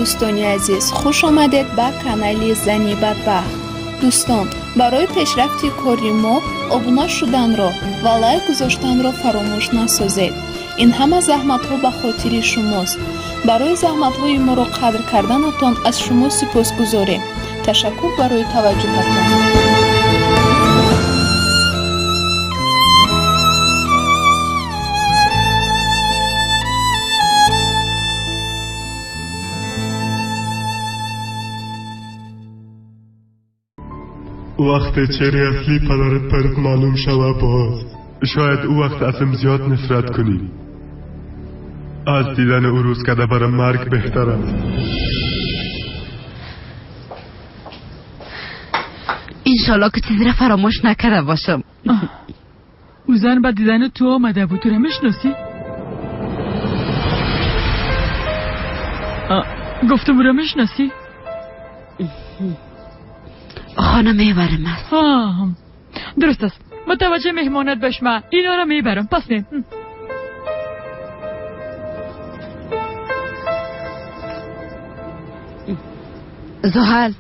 Дӯстони азиз, хуш омадед ба канали Зани бадбахт. Дӯстон, барои пешрафти кори мо обуна шуданро ва лайк гузоштанро фаромӯш насозед. Ин ҳама заҳматҳо ба хотири шумост. Барои заҳматҳои моро қадр карданатон аз шумо сипосгузорем. Ташаккур барои таваҷҷӯҳатон. وقت چهره اصلی پدرت برات معلوم شوه باز شاید او وقت ازم زیاد نفرت کنی. از دیدن او روز کده برای مرگ بهتر است. انشالله که چیزی را فراموش نکرده باشم. او زن به دیدن تو آمده بود، تو را میشناسی؟ گفتم او را میشناسی؟ خانم میبرم است. درست است. متوجه مهمانت باش، من اینا را میبرم. پس نه زحل،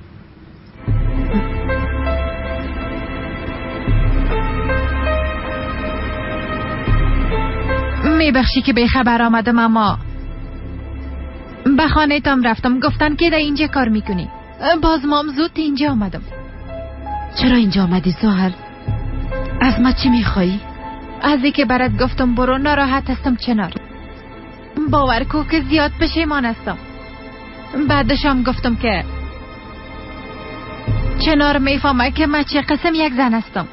میبخشی که بیخبر آمدم، اما به خانه تام رفتم، گفتن که در اینجا کار میکنی. باز مام زود اینجا آمدم. چرا اینجا آمدی زحل؟ از ما چی میخوایی؟ از اینکه برات گفتم برو ناراحت هستم چنار. باور کو که زیاد پشیمان هستم. بعدشم گفتم که چنار میفهمه که من چه قسم یک زن هستم.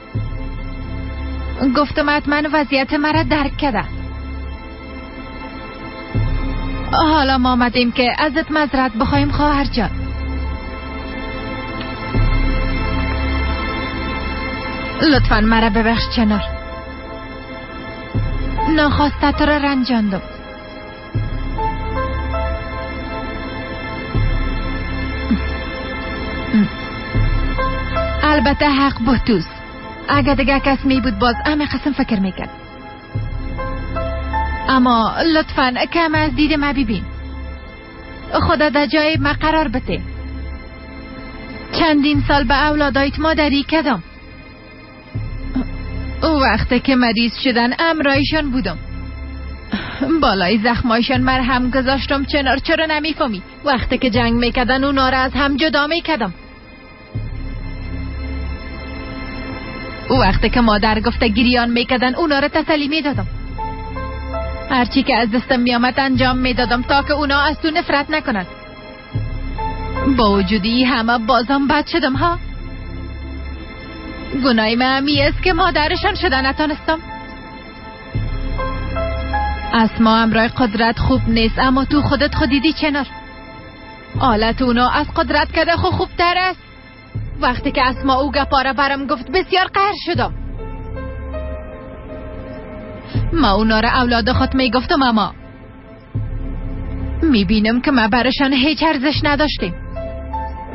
گفتم حتما وضعیت مرا درک کرده. حالا ما آمدیم که ازت معذرت بخوایم خواهر جان. لطفا مرا ببخش چنار، ناخواسته تو را رنجاندم. البته حق با توست. اگه دیگه کس می بود باز همه قسم فکر میکرد. اما لطفا کم از دید ما ببین. خدا در جای ما قرار بده. چندین سال به اولادایت مادری کردم. او وقتی که مریض شدن امرایشان بودم. بالای زخمایشان مرهم گذاشتم. چنار چرا نمیفهمی؟ وقتی که جنگ میکردن اونا را از هم جدا میکردم. او وقتی که مادر گفته گریان میکردن اونا را تسلی میدادم. هرچی که از دستم میامد انجام میدادم تا که اونا از تو نفرت نکنند. با وجودی همه بازم بد شدم ها. گناه من همی است که مادرشان شده نتانستم. اسما امرای قدرت خوب نیست، اما تو خودت خودیدی چنار. حالت اونا از قدرت کرده خو خوبتر است. وقتی که اسما او گپاره برم گفت بسیار قهر شدم. ما اونا را اولاد خود میگفتم، اما میبینم که ما برشان هیچ ارزش نداشتیم.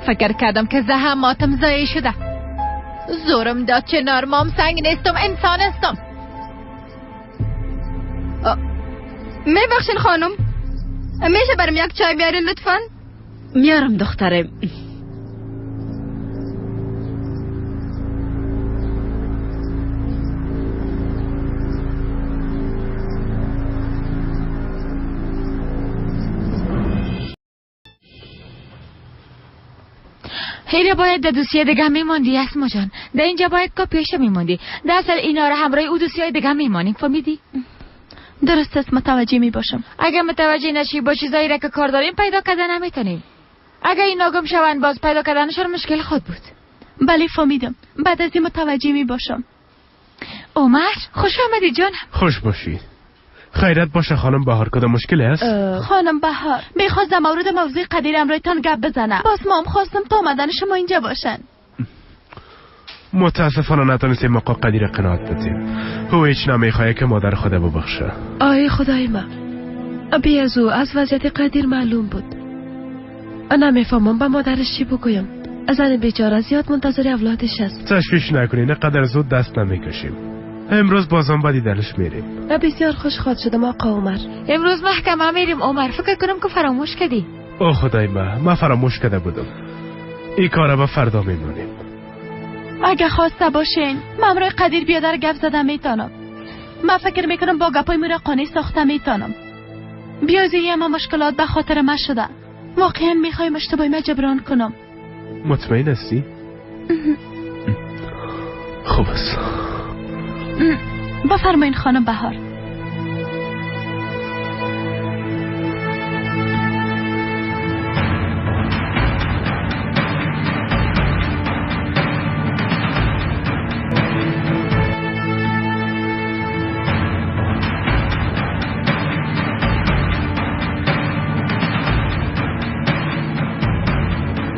فکر کردم که زحماتم ضایع شده. زورم داد چنار، مام سنگ نیستم، انسان هستم. میبخشین خانم، میشه برم یک چای بیارین لطفا؟ میارم دختره. هیره باید در دوسیه دیگه میماندی اسما جان. در اینجا باید کاپیش میماندی. در اصل اینا را همراه او دوسیه دیگه میمانیم، فهمیدی؟ درست است، متوجه میباشم. اگه متوجه نشی با چیزایی را که کار داریم پیدا کردن نمیتونیم. اگه اینا گم شوند باز پیدا کردنشان مشکل خود بود. بله فهمیدم، بعد از این متوجه میباشم. عمر خوش آمدی جانم. خوش باشی. خیرت باشه خانم بهار، کدام مشکل است؟ خانم بهار میخواست در مورد موضوع قدیر امرایتان گپ بزنم. باز ما هم خواستم تا آمدن شما اینجا باشن. متاسفانه نتونستیم آقا قدیر قناعت بدیم. او هیچ نمیخواه که مادر خدا ببخشه. آی خدای ما، بی از او از وضعیت قدیر معلوم بود. نمیفهمم به مادرش چی بگویم. زن بیچاره زیاد منتظر اولادش است. تشویش نکنی، نه زود دست نمیکشیم. امروز بازم با دیدنش میریم. بسیار خوش خواد شدم آقا عمر. امروز محکمه میریم عمر، فکر کنم که فراموش کردی. او خدای من فراموش کرده بودم. این کار به فردا میمونیم. اگه خواسته باشین من امرای قدیر بیادر گپ زده میتونم. من فکر میکنم با گپای میره قانع ساخته میتونم. بیازی اما مشکلات به خاطر من شده. واقعا میخوایم اشتباهی من جبران کنم. مطمئن هستی؟ خوب است. بفرمایین خانم بهار.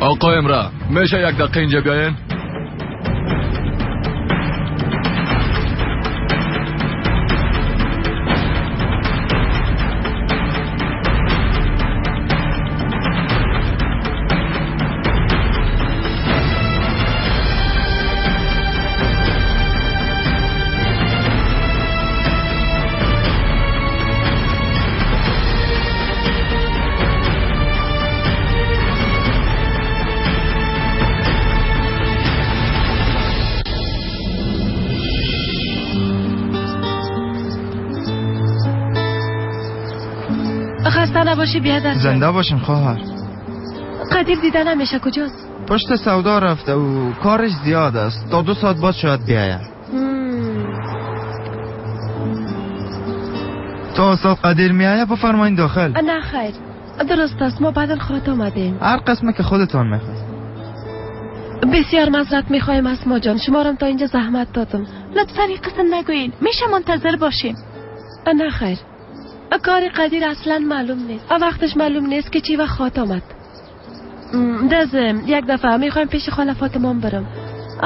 آقا امره میشه یک دقیقه اینجا بیاین؟ خسته نباشی بیادر. زنده باشین خواهر. قدیر دیده نمیشه، کجاست؟ پشت سودا رفته و کارش زیاد است. تا 2 ساعت بعد شاید بیاید. تا استاد قدیر میآید بفرمایین داخل. نه خیر، درست است، ما بعدا خواهد آمدیم. هر قسمه که خودتان میخواید. بسیار معذرت میخوایم اسما جان، شما را تا اینجا زحمت دادم. لطفا این قسم نگویین، میشه منتظر باشیم. نه خیر، کار قدیر اصلا معلوم نیست، وقتش معلوم نیست که چی وقت خواهد آمد. دزم یک دفعه میخوایم پیش خاله فاطمه برم.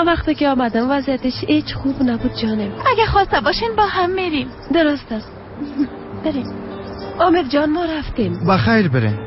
وقتی که آمدم وضعیتش هیچ خوب نبود جانم. اگه خواسته باشین با هم میریم. درست است، بریم. امیر جان ما رفتیم. بخیر بریم.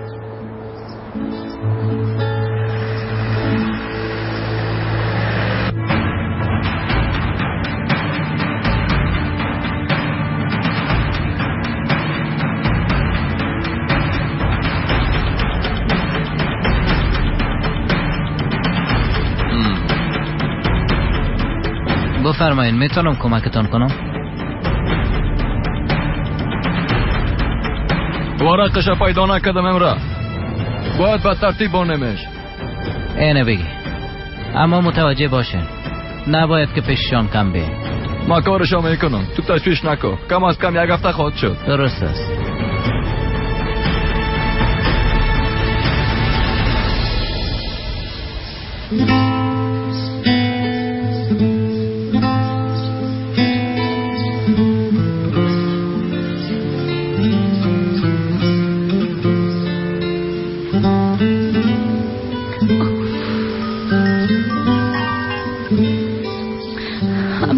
بفرمایین، میتونم کمکتان کنم؟ ورقش پیدا نکردم امرا، باید به ترتیب بانیمش. اینه بگی، اما متوجه باشین نباید که پیششان کم بیه. ما کارشو میکنم، تو تشویش نکن، کم از کم یک هفته خواهد شد. درست است.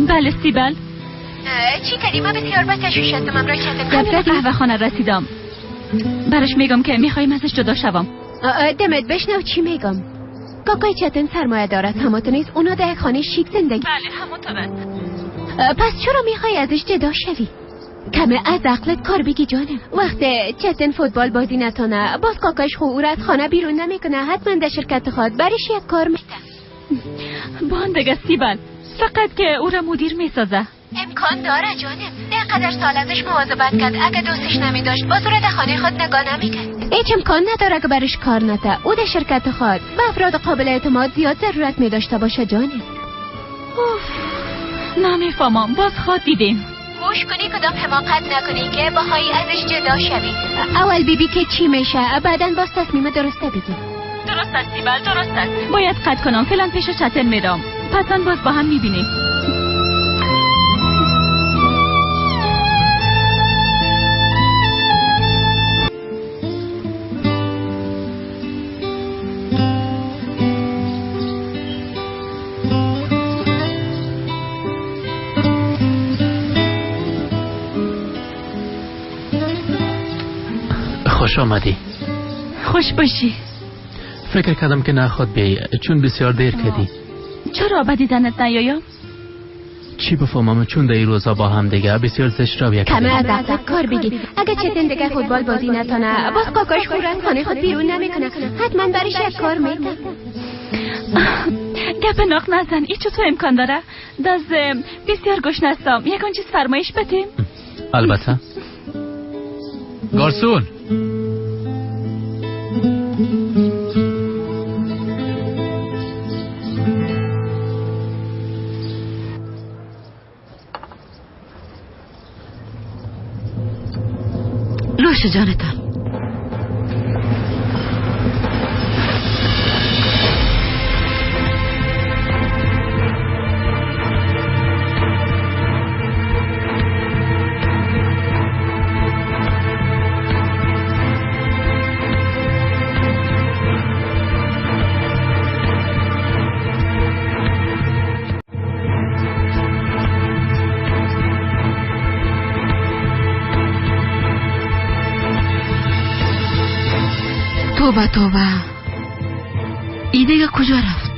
بله سیبل. چی کردی؟ من بسیار با تشویش هستم. امرای چتن به قهوه خانه رسیدم. برش میگم که میخوایم ازش جدا شوم. دمت بشنو چی میگم. کاکای چتن سرمایه دار است، همونطور نیست؟ اونا در یک خانه شیک زندگی. بله همونطور است. پس چرا میخوای ازش جدا شوی؟ کمه از عقلت کار بگی جانم. وقتی چتن فوتبال بازی نتونه باز کاکاش خو او را از خانه بیرون نمیکنه. حتما در شرکت خود برش یک کار میده. باندگه سیبل، فقط که او را مدیر میسازه. امکان داره جانم، اینقدر سال ازش مواظبت کرد، اگه دوستش نمیداشت باز او را در خانه خود نگاه نمیکرد. هیچ امکان نداره که برش کار نده. او در شرکت خود به افراد قابل اعتماد زیاد ضرورت میداشته باشه جانم. اوف نمیفهمم، باز خود دیدیم. گوش کنی کدام حماقت نکنی که بخوای ازش جدا شوی. اول بیبی که چی میشه، بعدا باز تصمیم درسته بگی. درست است سیبل، درست است. باید قطع کنم، فعلا پیش چتن میرم، پسان باز با هم میبینیم. خوش آمدی. خوش باشی. فکر کردم که نخواد بیایی چون بسیار دیر کردی. چرا به دیدنت نیایم؟ چی بفهمم چون در این روزا با هم دیگه بسیار زشت را کمه از عقلت کار بگیر. اگه چتن دیگه فوتبال بازی نتانه باز کاکاش خور از خانه خود بیرون نمیکنه. حتما برش یک کار میده. گپ ناق نزن. ای چطور امکان داره؟ داز بسیار گشنه هستم. یکان چیز فرمایش بدیم. البته. گارسون. نوش جانتان. توبه توبه، ای دیگه کجا رفت؟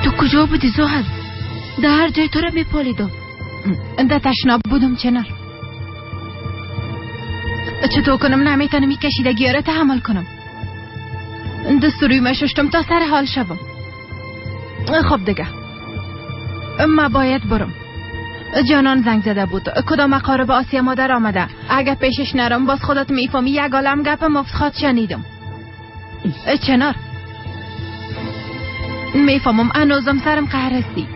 تو کجا بودی زحل؟ در هر جای تو را میپالیدم. در تشناب بودم چنار. چطور کنم؟ نمیتونم این کشیدگی را تحمل کنم. دست روی ما ششتم تا سر حال شوم. خب دیگه ما باید برم. جانان زنگ زده بود. کدام اقارب آسیا مادر آمده. اگه پیشش نرم باز خودت میفهمی یک عالم گپ مفت خواد شنیدم. چنار میفهمم هنوزم سرم قهر هستی،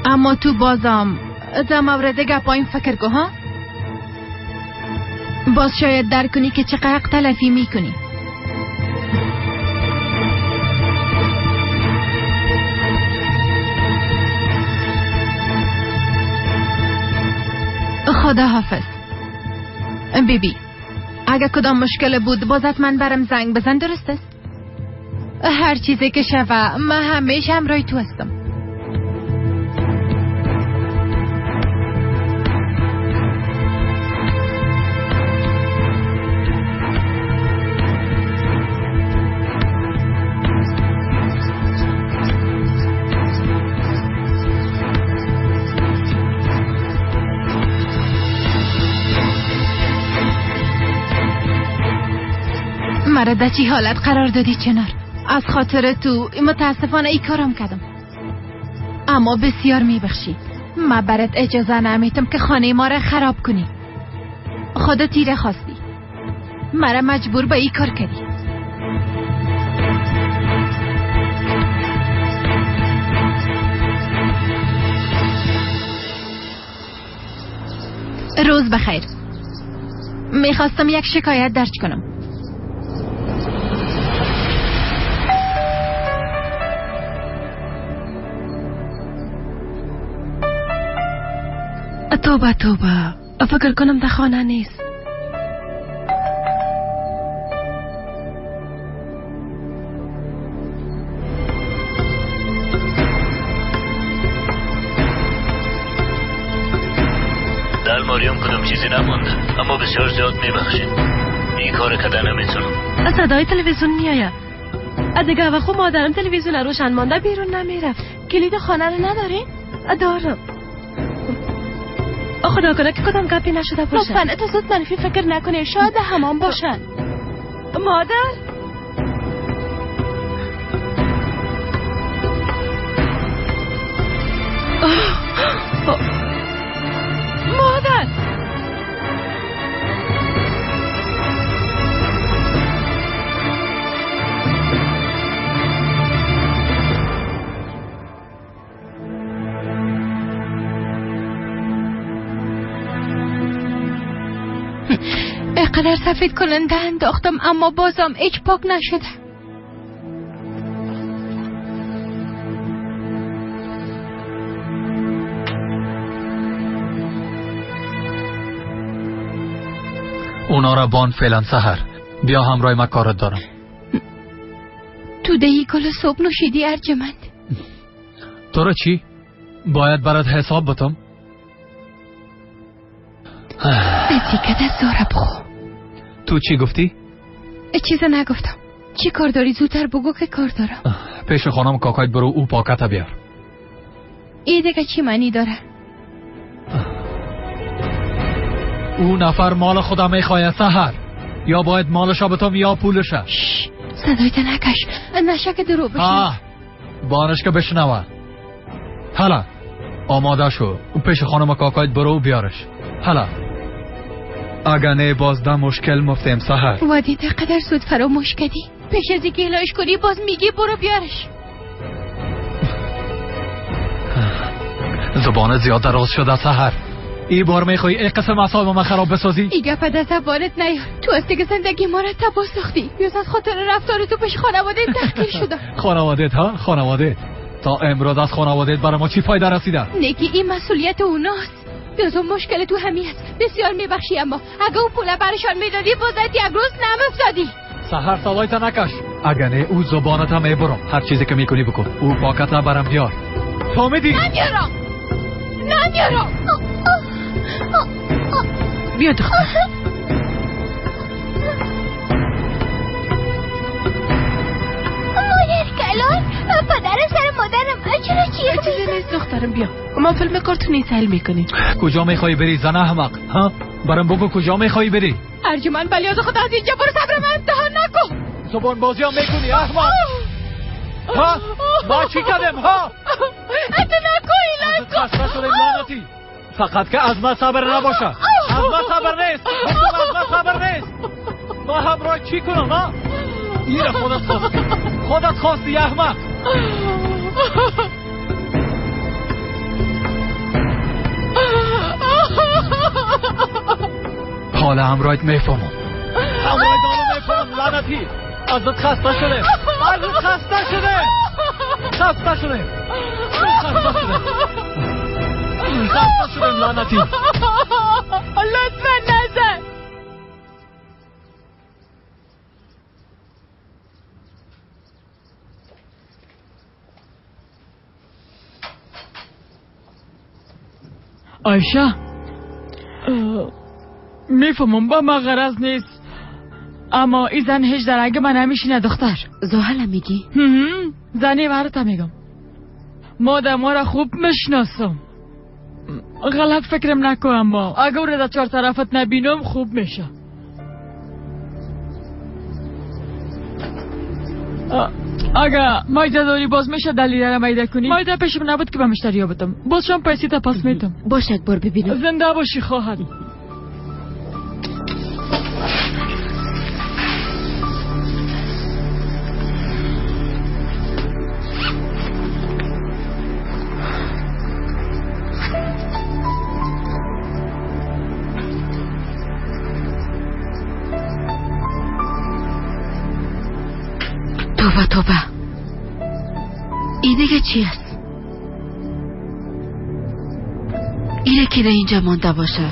اما تو بازم در مورد گپایم فکر کن ها. باز شاید درک کنی که چقدر حق تلفی میکنی. خدا حافظ بیبی. اگه کدام مشکل بود بازت من برم زنگ بزن، درست است؟ هر چیزی که شوه من همیشه همراه تو هستم. مرا در چی حالت قرار دادی چنار؟ از خاطر تو متاسفانه ای کارم کردم، اما بسیار میبخشی. ما برات اجازه نمیتم که خانه ما را خراب کنی. خدا تیره خواستی، مرا مجبور به ای کار کردی. روز بخیر. میخواستم یک شکایت درج کنم. توبه توبه، فکر کنم در خانه نیست. در ماریام کدام چیزی نمانده، اما بسیار زیاد میبخشید. این کار کده نمیتونم. صدای تلویزیون میآید. دیگه و خب مادرم تلویزیون روشن مانده بیرون نمیرفت. کلید خانه رو نداری؟ دارم. خدا کنه که کدام گپی نشده باشه. لطفا تو زود منفی فکر نکنی، شاید همان باشن. مادر مادر اینقدر سفید کننده انداختم اما بازم هیچ پاک نشده. اونا را بان فعلا سحر. بیا همراه ما کارت دارم. توده گل صبح نوشیدی ارجمند. تو را چی؟ باید برات حساب بتم؟ نزدیکت از زارا بخو. تو چی گفتی؟ چیز نگفتم. چی کار داری؟ زودتر بگو که کار دارم. پیش خانم کاکایت برو او پاکت بیار. ای دیگه چی معنی داره؟ او نفر مال خودم میخواه سحر، یا باید مالش بتم یا پولش. صدایت نکش، نشه که درو بشه. بانش که بشنوه. حالا آماده شو، پیش خانم کاکایت برو بیارش. حالا اگه نه باز ده مشکل مفتیم سحر. وادی قدر زود فراموش کردی. پیش از اینکه الهش کنی باز میگی برو بیارش. زبان زیاد دراز شده سحر. ای بار میخوای ای قسم اعصاب ما خراب بسازی؟ ای گپ از زبانت نیار. تو از دیگه زندگی ما را تباه ساختی. بیاز از خاطر رفتار تو پیش خانواده تحقیر شده. خانوادت ها؟ خانوادت تا امروز از خانوادت برای ما چی فایده رسیده؟ نگی این مسئولیت اوناست. بیاز اون مشکل تو همی است. بسیار میبخشی اما اگه اون پول برشان میدادی بازت یک روز نمیفتادی. سحر صدایت نکش، اگه نه او زبانت هم میبرم. هر چیزی که میکنی بکن، او پاکت برام بیار. فهمیدی؟ نمیارم نمیارم. بیا دختر. مادر کلان، پدرم سر مادرم چرا چیه؟ چیزی نیست دخترم، بیا ما فیلم کارتونی سهل میکنیم. کجا میخوای بری زن احمق؟ ها برام بگو کجا میخوای بری؟ ارجمند بلیاز خود از اینجا برو، صبر من امتحان نکن. زبان بازی هم میکنی احمق؟ ها ما چی کردم؟ ها انت نکن ایلای کن. خسته شدیم لعنتی. فقط که از ما صبر نباشه. از ما صبر نیست. از ما صبر نیست. ما همراه چی کنم؟ ها ایره خودت خواستی، خودت خواستی احمق. حالا همراهت میفهمم، همراه دانو میفهمم لعنتی. ازت خسته شده، ازت خسته شده، خسته شده، خسته شده، خسته شدم لعنتی. لطفا نزن. آیشه میفهمم با ما غرض نیست، اما ای زن هیچ در من نمیشینه دختر. زحل میگی؟ زنی برات میگم، مادر ما را خوب میشناسم. غلط فکرم نکن، اما اگر در چهار طرفت نبینم خوب میشه. اگه مایده داری باز میشه دلیل را میده کنی؟ مایده پیشم نبود که به مشتری بدم، باز شام پیسی تا پس میتم. باش یک بار ببینم. زنده باشی خواهر. توبه توبه، این دیگه چی است؟ اینه که در اینجا مانده باشه.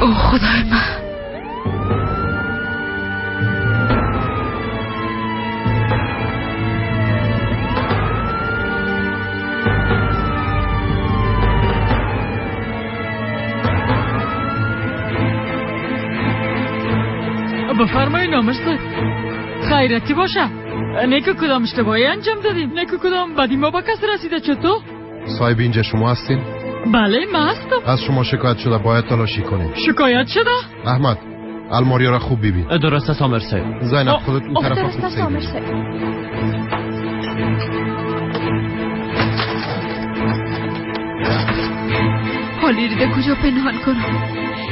او خدای من، بفرمایید نامش خیرتی باشه. نیکو کدام اشتباهی انجام دادیم؟ نیکو کدام بدی ما با کس رسیده؟ چطور؟ صاحب اینجا شما هستین؟ بله من هستم. از شما شکایت شده، باید تلاشی کنیم. شکایت شده؟ احمد الماری را خوب ببین. درسته سامر صاحب. زینب خودت اون طرف خوب سیل. حالی رو کجا پنهان کنم؟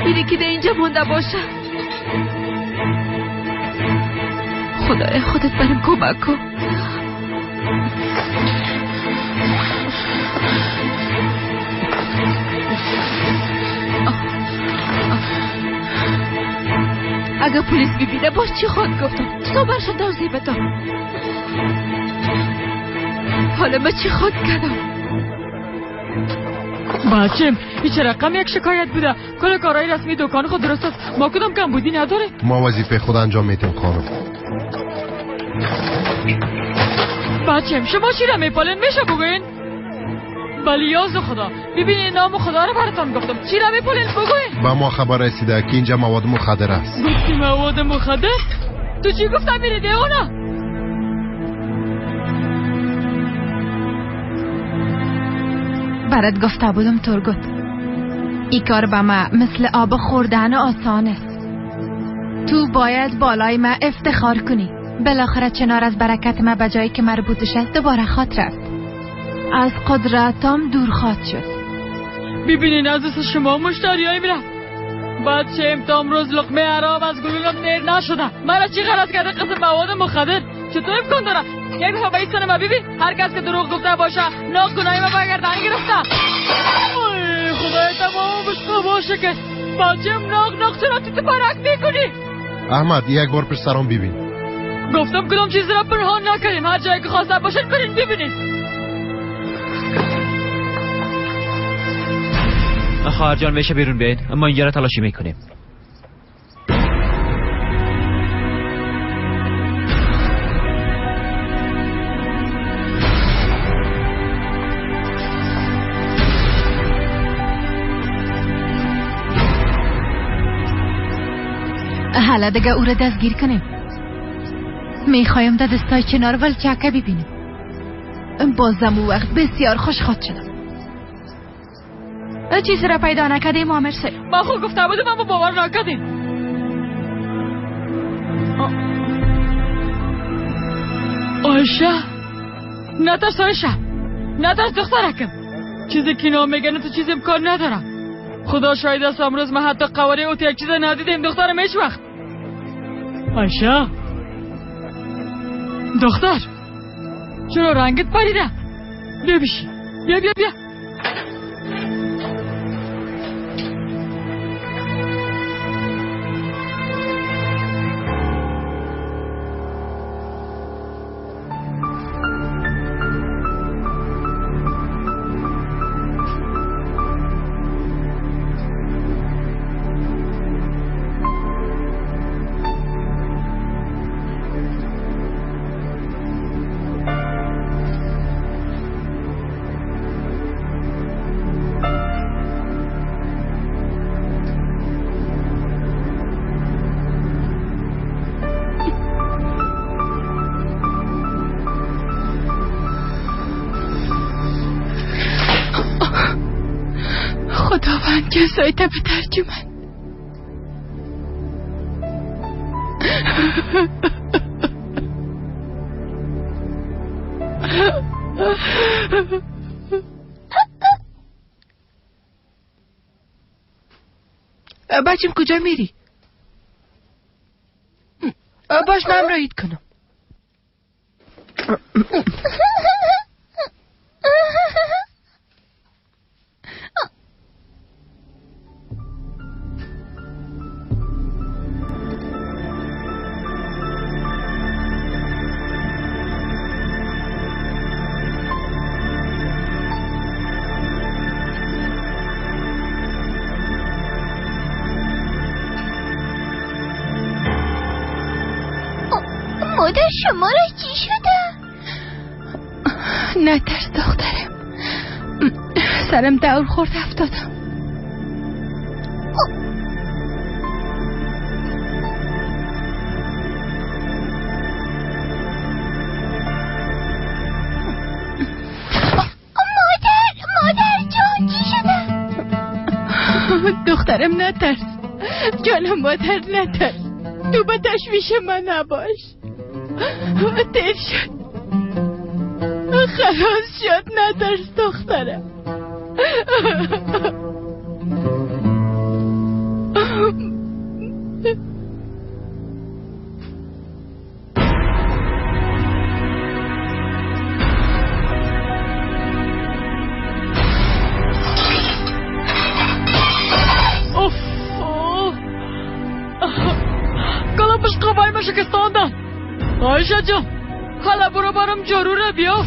اینه که در اینجا مونده باشه. خدای خودت برم کمک کن. اگه پلیس ببینه باز چی خود گفتم؟ تو برشان توضیح بدم. حالا من چی خود کردم؟ بچم هیچ رقم یک شکایت بوده. کل کارهای رسمی دکان خود درست است. ما کدام کمبودی نداره. ما وظیفه خود انجام میدیم خانم. بچم شما چی را میپالین میشه بگوین؟ بلی یاز خدا ببینید نام خدا رو براتان گفتم. چی را میپالین بگوین؟ با ما خبر رسیده که اینجا مواد مخدر است. گفتی مواد مخدر؟ تو چی گفتم میری دیوانه؟ برات گفته بودم تورگوت، این کار به ما مثل آب خوردن آسان است. تو باید بالای ما افتخار کنی. بالاخره چنار از برکت ما به جایی که مربوطش است دوباره خاط رفت. از قدرتام دور خواهد شد. ببینین از دست شما مشتریای میرم. بچه تا امروز لقمه عرب از گلولم دیر نشده. مرا چی غلط کرده قسم مواد مخدر؟ چطور امکان داره؟ یک دفعه به این سن ما ببین، هر کس که دروغ گفته باشه ناگناهی ما به گردن گرفته. ای خدای تمام بشقه باشه که بچم ناق ناق چرا تو پرک میکنی؟ احمد یک بار پشت سرم ببین. گفتم کدام چیز را پنهان نکنیم. هر جایی که خواسته باشید برین ببینید. خواهر جان میشه بیرون بیاین، ما اینجا را تلاشی میکنیم. حالا دیگه او را دستگیر کنیم. میخوایم در دستای چنار ولچکه ببینیم. بازم او وقت بسیار خوش خواهد شدم. چیزی را پیدا نکردیم آمر صاحب. ما خود گفته بودم اما باور نکردیم. آیشه نترس، آیشه نترس دخترکم. چیزی که اینا میگن تو چیز امکان نداره. خدا شاهد است امروز من حتی قواره او یک چیز ندیدیم دخترم هیچ وقت. آیشه دختر چرا رنگت پریده؟ بیا بشی، بیا بیا بیا. خداوند کسایی تا به ترجمه بچیم کجا میری؟ باش من راهیت کنم. مادر شما را چی شده؟ نترس دخترم، سرم دور خورد افتادم. مادر جان چی شده؟ دخترم نترس جانم، مادر نترس، تو به تشویش من نباش. دیر شد، خلاص شد، نترس دخترم. اوف کلا بشقابای ما شکستاندن. آیشه جان حالا برو برام جارو را بیا.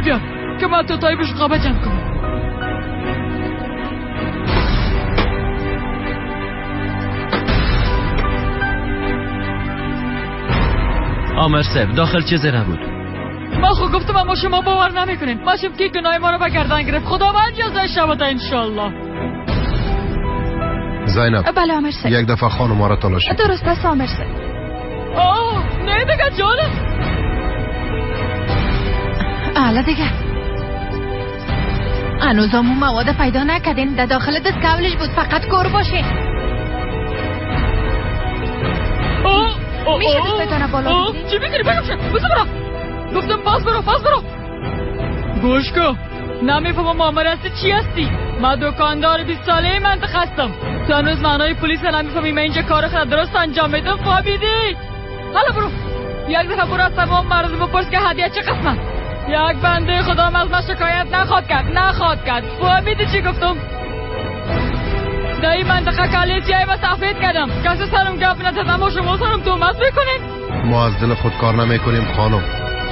بیار که من تو تای بشقابه جمع کنم. آمر صاحب داخل چیزی نبود. ما خو گفتم اما شما باور نمیکنین. ما شم که گناه ما رو به گردن گرفت. خداوند جزای شود انشالله. زینب. بله آمر صاحب. یک دفعه خانم را تلاشی. درست است آمر صاحب. آه نه دیگه جانم. حالا دیگه هنوز همون مواد پیدا نکردین. در داخل دستکولش بود. فقط کور باشین. میشه دستتان بالا بگیری؟ چی میکنی؟ بگم شد بزن برو. گفتم باز برو باز برو. گوش کن، نمیفهمم مامور هستی چی هستی. من دکاندار 20 ساله منطقه هستم. تو هنوز معنای پلیس نمیفهمی. من اینجا کار خود درست انجام میدم. فهمیدی؟ حالا برو یک دفعه برو از تمام مردم بپرس که هدیه چه قسمه. یک بنده خدا از من شکایت نخواد کرد، نخواد کرد. فهمیدی چی گفتم؟ در این منطقه کالیسیای و سفید کردم. کسی سرم گپ نزد اما شما سرم تهمت میکنین. ما از دل خود کار نمیکنیم خانم.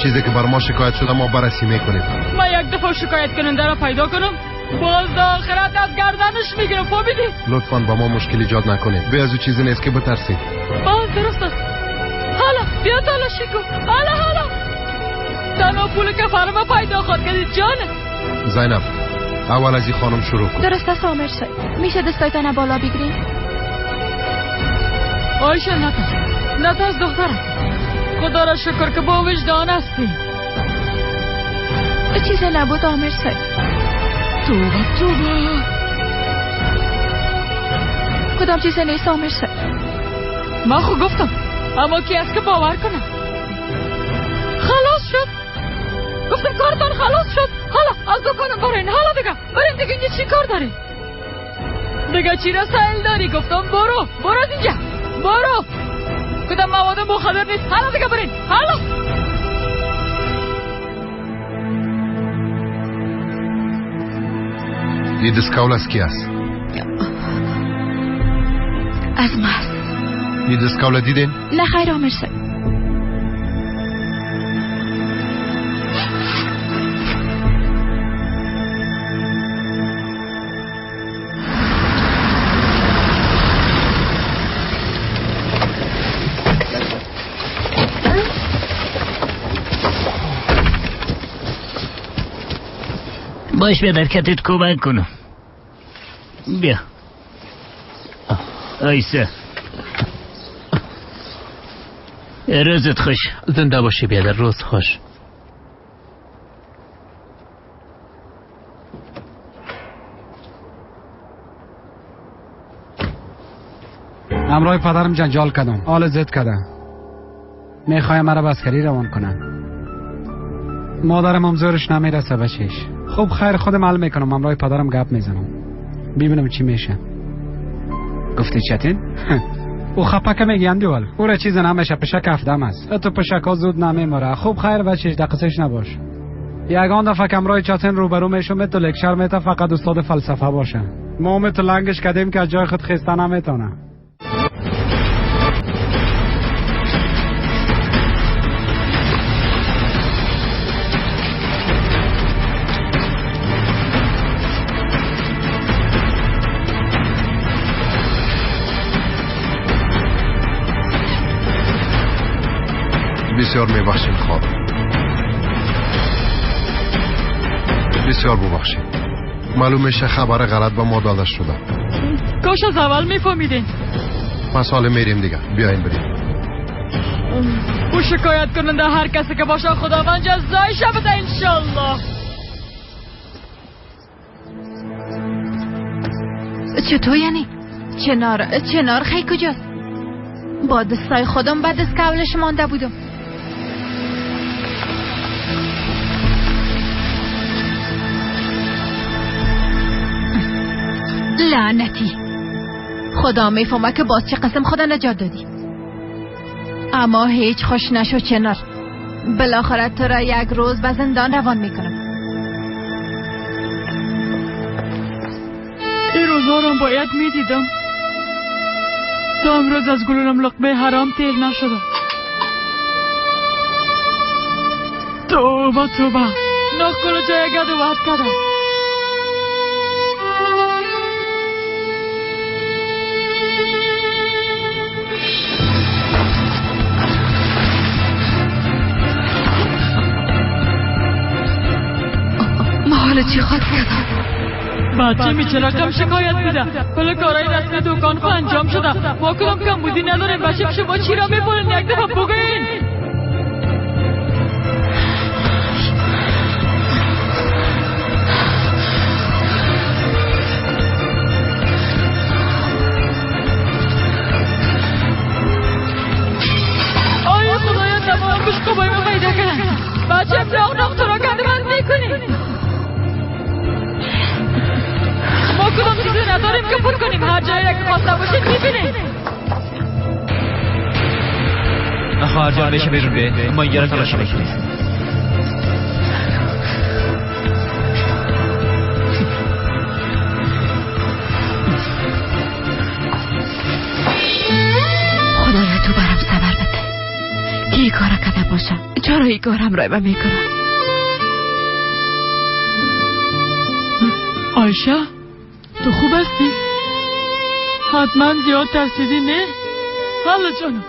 چیزی که بر ما شکایت شده ما بررسی میکنیم. ما یک دفعه شکایت کننده را پیدا کنم باز در آخرت از گردنش میگیرم. فهمیدی؟ لطفاً با ما مشکل ایجاد نکنید. بی از او چیزی نیست که بترسید. باز درست است. حالا بیا تلاشی کن. حالا حالا تنها پول کفرم پیدا خواهد کردی جان. زینب اول از این خانم شروع کن. درست است آمر صاحب. میشه دستایتان بالا بگیرین؟ آیشه نترس، نترس دخترم. خدا را شکر که با وجدان هستی. چیزی نبود آمر صاحب. توبه توبه. کدام چیز نیست آمر صاحب. من خو گفتم اما کی است که باور کنم. خلاص شد. گفتم کارتان خلاص شد. حالا از دکانم برین. حالا دیگه برین دیگه. اینجا چی کار داری؟ دیگه چی را سایل داری؟ گفتم برو برو از اینجا برو. کدام مواد مخدر نیست. حالا دیگه برین. حالا این دستکول از کی است؟ از ما است. این دستکول دیدین؟ نه خیر آمر صاحب. باش بیا در کتت کمک کنم. بیا آیسه. روزت خوش. زنده باشی بیادر. روز خوش. همراه پدرم جنجال کردم. حال زد کردم. میخوایم مرا به عسکری روان کنن. مادرم هم زورش نمیرسه بچهش. خب خیر خودم حل میکنم. همراه پدرم گپ میزنم ببینم چی میشه. گفتی چتین؟ او خپکه میگی اندیوال. او را چیز نمیشه. پشک هفدم است. تو پشک ها زود نمیمره. خوب خیر بچهش دقیقش نباش. یگان دفعه که همراه چتین روبرو میشم تو لکچر میته فقط استاد فلسفه باشه. ما تو لنگش کردیم که از جای خود خسته نمیتونه. بسیار میبخشیم خانم. بسیار ببخشید. معلوم میشه خبر غلط به ما داده شده. کاش از اول میفهمیدین. پس حالا میریم دیگه. بیاین بریم. او شکایت کننده هر کسی که باشه خداوند جزایش بده انشالله. چطور یعنی؟ چنار خیلی کجاست؟ با دستای خودم بعد از کولش مانده بودم. لعنتی، خدا میفهمه که باز چه قسم خدا نجات دادی. اما هیچ خوش نشو چنار. بالاخره تو را یک روز به زندان روان میکنم. این روزا رو باید میدیدم. تا امروز از گلونم لقمه حرام تیر نشده. توبه توبه، نخ جای گد و وحد کردم. ما حالا چی خواد کردم؟ بچه میچه رقم شکایت بوده. کل کارهای رسمی دکان خو انجام شده. ما کدام کمبودی نداریم. بچه شما چی را میپرین؟ یک دفعه بگوین. آیا خدایا تمام بشقابای ما پیدا کردن. بچه ناخ ناخ تو را گندمند میکنی. ما کدام چیزی نداریم که پر کنیم. هر جایی که خواسته باشید میبینید. خواهر جان میشه بیرون بیه. ما اینجا را تلاشی میکنیم. خدایا تو برام صبر بده که این کارا کرده باشم. چرا این کارم رای میکنم؟ آیشه تو خوب هستی؟ حتما زیاد ترسیدی نه؟ حالا جانم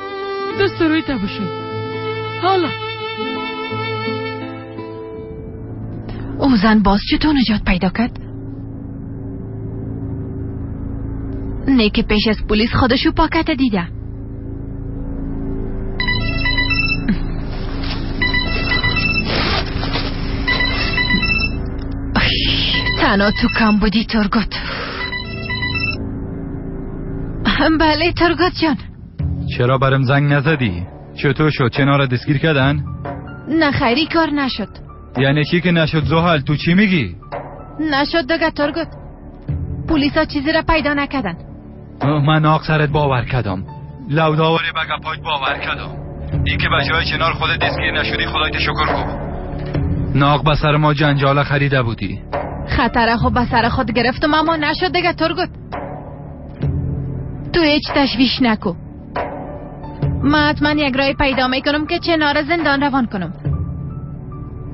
دست روی تا بشه. حالا او زن باز چطور نجات پیدا کرد؟ نه که پیش از پلیس خودشو پاکت دیده. تنها تو کم بودی ترگوت. بله ترگوت جان. چرا برم زنگ نزدی؟ چطور شد؟ چنار دستگیر کردن؟ نه خیری کار نشد. یعنی چی که نشد زحل؟ تو چی میگی؟ نشد دیگه ترگوت. پلیسا چیزی را پیدا نکردن. من آق سرت باور کردم. لوداوری به گپایت باور کردم. این که به جای چنار خودت دستگیر نشدی خدایت شکر کن. ناق به سر ما جنجاله خریده بودی. خطر خود به سر خود گرفتم اما نشد دیگه ترگوت. تو هیچ تشویش نکو. من حتما یک رای پیدا میکنم که چنار زندان روان کنم.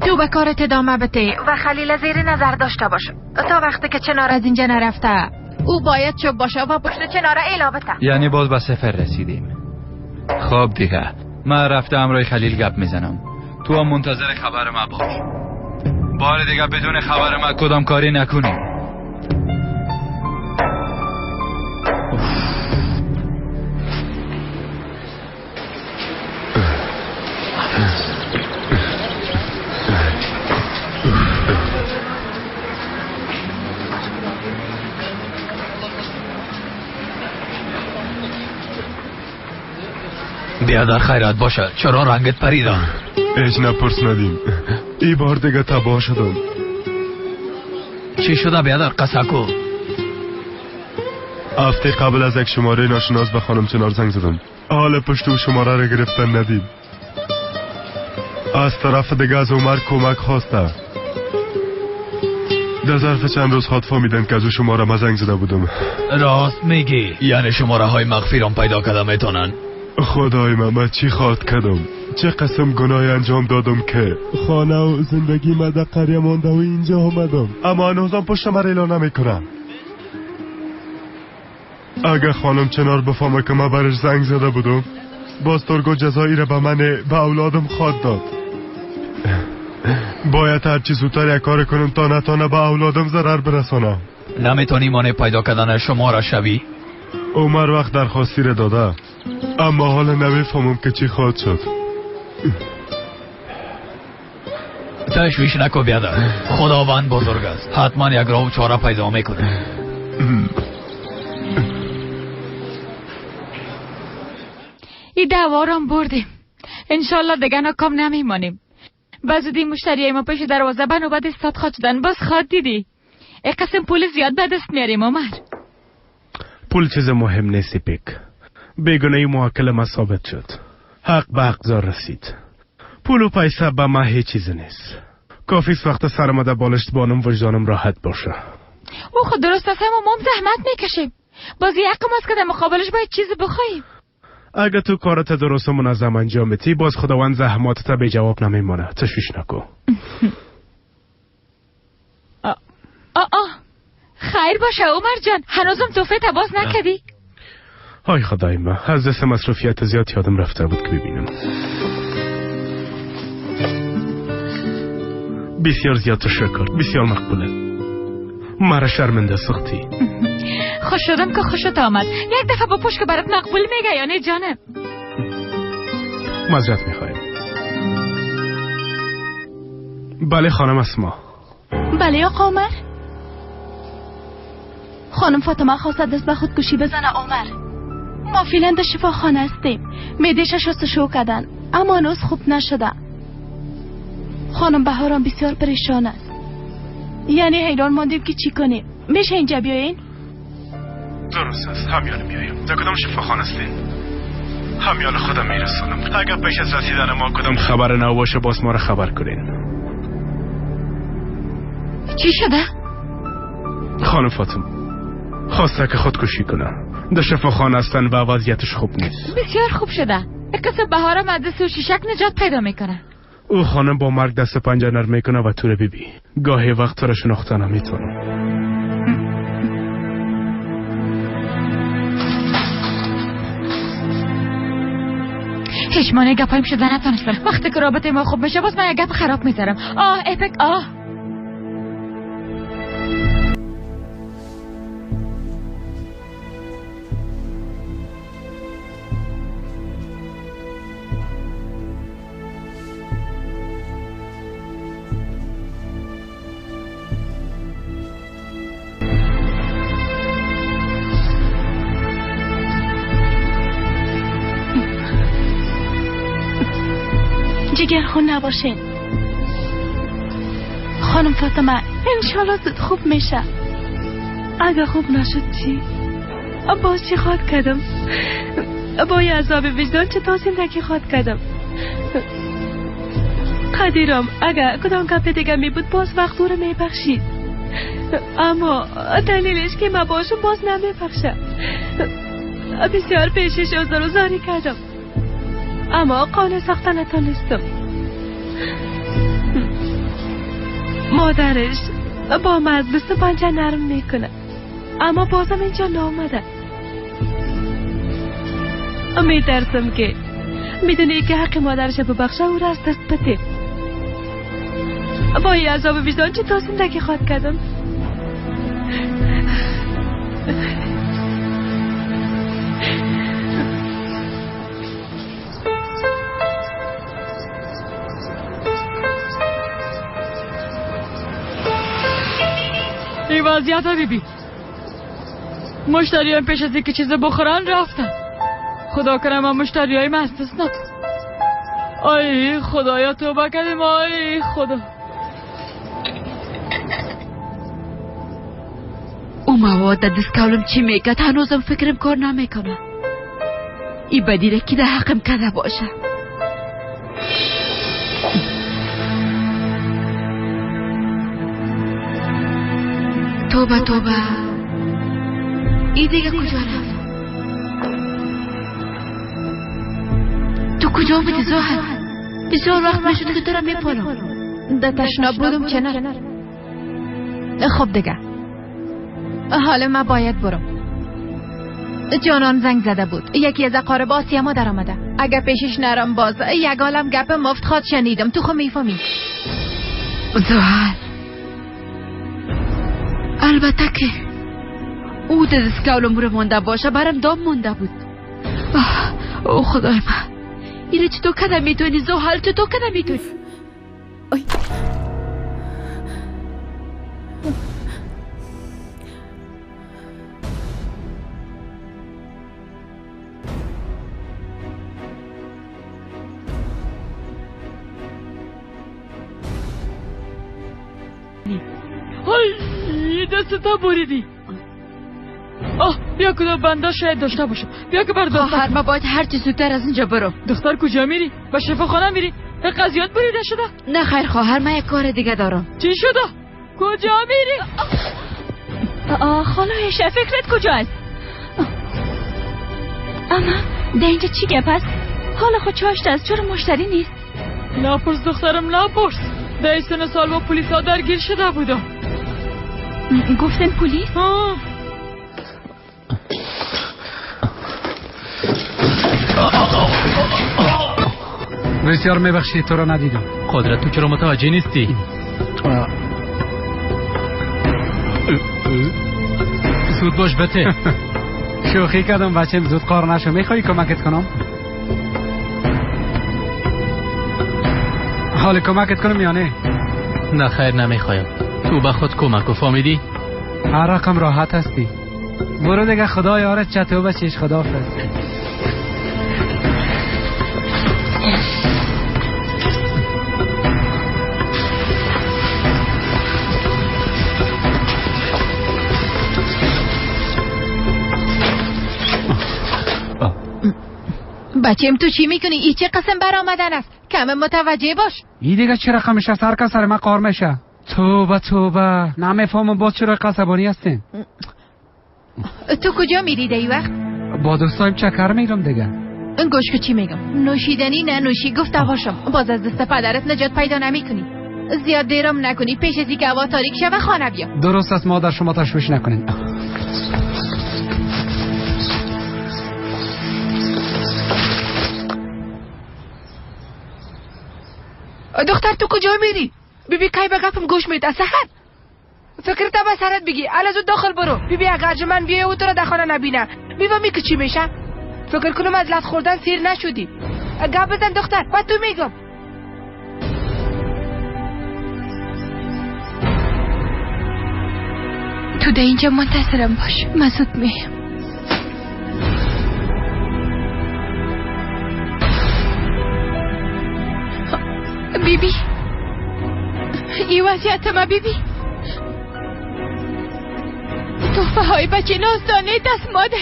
تو به کارت ادامه بده و خلیل زیر نظر داشته باش تا وقتی که چنار از اینجا نرفته. او باید چوب باشه و پشت چنار اعلا بده. یعنی باز به سفر رسیدیم. خب دیگه من رفته امرای خلیل گپ میزنم. تو هم منتظر خبر ما باش. بار دیگه بدون خبر ما کدام کاری نکنی. بیادر خیرات باشه. چرا رنگت پریدم؟ هیچ نپرس ندیم. ای بار دیگه تباه شدم. چی شده بیادر؟ قصه کو. هفته قبل از یک شماره ناشناس به خانم چنار زنگ زدم. حال پشت و شماره را گرفتن ندیم. از طرف دیگه از عمر کمک خواسته. در ظرف چند روز خود فهمیدن که از او شماره ما زنگ زده بودم. راست میگی؟ یعنی شماره های مخفی را پیدا کرده میتونن؟ خدای من چی خواد کردم؟ چه قسم گناهی انجام دادم که خانه و زندگی ما در قریه مانده و اینجا آمدم، اما هنوزم پشت من اعلان نمیکنم. اگه خانم چنار بفهمه که من برش زنگ زده بودم، باز ترگو جزایی را به من به اولادم خواد داد. باید هرچی زودتر یک کار کنم تا نتانه به اولادم ضرر برسانم. نمیتونی مانع پیدا کردن شما را شوی؟ عمر وقت درخواستی را داده، اما حالا نمیفهمم که چی خواهد شد. تشویش نکو بیادر، خداوند بزرگ است، حتما یک راه و چاره پیدا میکنه. این دوارم بردیم، انشالله دیگه ناکام نمیمانیم. بزودی مشتری ما پیش دروازه به نوبت استاد خواد شدن، باز خواد دیدی یک قسم پول زیاد به دست میاریم. عمر پول چیز مهم نیست پیک. بیگناهی موکل ما ثابت شد، حق به حقدار رسید. پول و پیسه به ما هیچ چیز نیست. کافی است وقت سرم در بالشت بانم وجدانم راحت باشه. او خود درست است، اما ما زحمت میکشیم. باز حق ماست که در مقابلش باید چیز بخوایم. اگه تو کارت درست و منظم انجام بدی، باز خداوند زحماتت به جواب نمیمانه. تشویش نکن. خیر باشه عمر جان، هنوزم توفه باز نکردی؟ های خدای من، از دست مصروفیت زیاد یادم رفته بود که ببینم. بسیار زیاد تشکر، بسیار مقبوله. مرا شرمنده ساختی. خوش شدم که خوشت آمد. یک دفعه با پوش که برات مقبول میگه یا نه جانم؟ معذرت میخوایم. بله خانم اسما. بله آقا عمر. خانم فاطمه خواست دست به خودکشی بزنه عمر. ما فعلا در شفاخانه هستیم. معده‌اش شستشو کردن اما هنوز خوب نشده. خانم بهارم بسیار پریشان است. یعنی حیران ماندیم که چی کنیم. میشه اینجا بیاین؟ درست است، همیان میایم. در کدام شفاخانه هستین؟ همیان خودم میرسونم. اگر پیش از رسیدن ما کدام خبر نو باشه باز ما را خبر کنین. چی شده؟ خانم فاطمه خواسته که خودکشی کنه. در شفاخانه هستن و وضعیتش خوب نیست. بسیار خوب شده. قسم بهارم از دست شیشک نجات پیدا میکنه. او خانم با مرگ دست پنجه نرم میکنه و تو رو ببی. گاهی وقت تو رو شناخته نمیتونم. هیچ مانع گپایم شده نتونست. وقتی که رابطه ما خوب میشه باز من یک گپ خراب میذارم. آه اپک آه. جگرخون نباشین خانم فاطمه، انشالله زود خوب میشه. اگه خوب نشد چی؟ باز چی خواد کردم؟ با یه عذاب وجدان چطور زندگی خواد کردم؟ قدیرم اگه کدام گپ دیگه می بود باز وقت او رو میبخشید، اما دلیلش که من باشم باز نمیبخشه. بسیار پیشش عذر و زاری کردم اما قانع ساخته نتانستم. مادرش با من از دست پنجه نرم میکنه اما بازم اینجا نامده. میترسم که میدونی که حق مادرش ببخشه او را از دست بده. با این عذاب وجدان چطور زندگی خواد کردم؟ این وضعیت ها بیبی، مشتریان پیش از اینکه چیز بخورن رفتن. خدا کنه من مشتری های من از دست ندم. آی خدایا توبه کردیم. آی خدا. او مواد دست کولم چی میکرد هنوزم فکرم کار نمیکنه. ای بدیره که در حقم کرده باشه. توبه توبه. ای دیگه کجا رفت؟ تو کجا بودی زهر؟ بسیار وقت میشد که تو را میپالم. در تشناب بودم چنار. خب دیگه حالا من باید برم. جانان زنگ زده بود. یکی از اقارب آسیا ما در آمده. اگر پیشش نرم باز یک عالم گپ مفت خواد شنیدم. تو خو میفهمی. زهر البته که او دست کولم رو مونده باشه برم دام مونده بود. او خدای من، اینو چطور کده میتونی زحل؟ چطور کده میتونی؟ های دست تا بریدی. آه بیا کدام بنده شاید داشته باشم. بیا که بر دختر. خواهر ما باید هر چی زودتر از اینجا برم. دختر کجا میری؟ به شفاخانه میری؟ قضیات بریده شده؟ نه خیر خواهر، من یک کار دیگه دارم. چی شده؟ کجا میری؟ آه خاله فکرت کجاست؟ اما در اینجا چی گپ است؟ حال خود چاشت است، چرا مشتری نیست؟ نپرس دخترم نپرس. در سن سال با پلیس ها درگیر شده بودم. گفتن پلیس؟ بسیار میبخشی تو را ندیدم. قدرت تو چرا متوجه نیستی؟ زود باش بته. شوخی کردم بچم، زود قار نشو. میخوای کمکت کنم؟ حال کمکت کنم یا نه؟ نه خیر نمیخوایم. تو به خود کمک و فهمیدی؟ هر رقم راحت هستی. برو دیگه، خدا یارت چطور بچیش. خداحافظ. بچم تو چی میکنی؟ ای چه قسم برآمدن است؟ کم متوجه باش. ای دیگه چه رقمش است؟ هر کس سر من قار میشه. توبه توبه، نمیفهمم باز چرا عصبانی هستین. تو کجا میری دی وقت؟ با دوستایم چکر میرم دیگه. گوش که چی میگم، نوشیدنی ننوشی گفته باشم باز از دست پدرت نجات پیدا نمیکنی. زیاد دیرم نکنی، پیش از اینکه هوا تاریک شوه خانه بیا. درست است مادر، شما تشویش نکنین. دختر تو کجا میری؟ بیبی کی به گپم گوش میده سحر؟ فکرت به سرت بگی، الان زود داخل برو. بیبی اگر من بیای و تو را در خانه نبینه میفهمی که چی میشه؟ فکر کنم از لط خوردن سیر نشدی. گپ بزن دختر، بعد تو میگم. تو در اینجا منتظرم باش، من زود میم. بیبی ای وضعیت ما بیبی، تحفه های بچه نازدانه دست مادر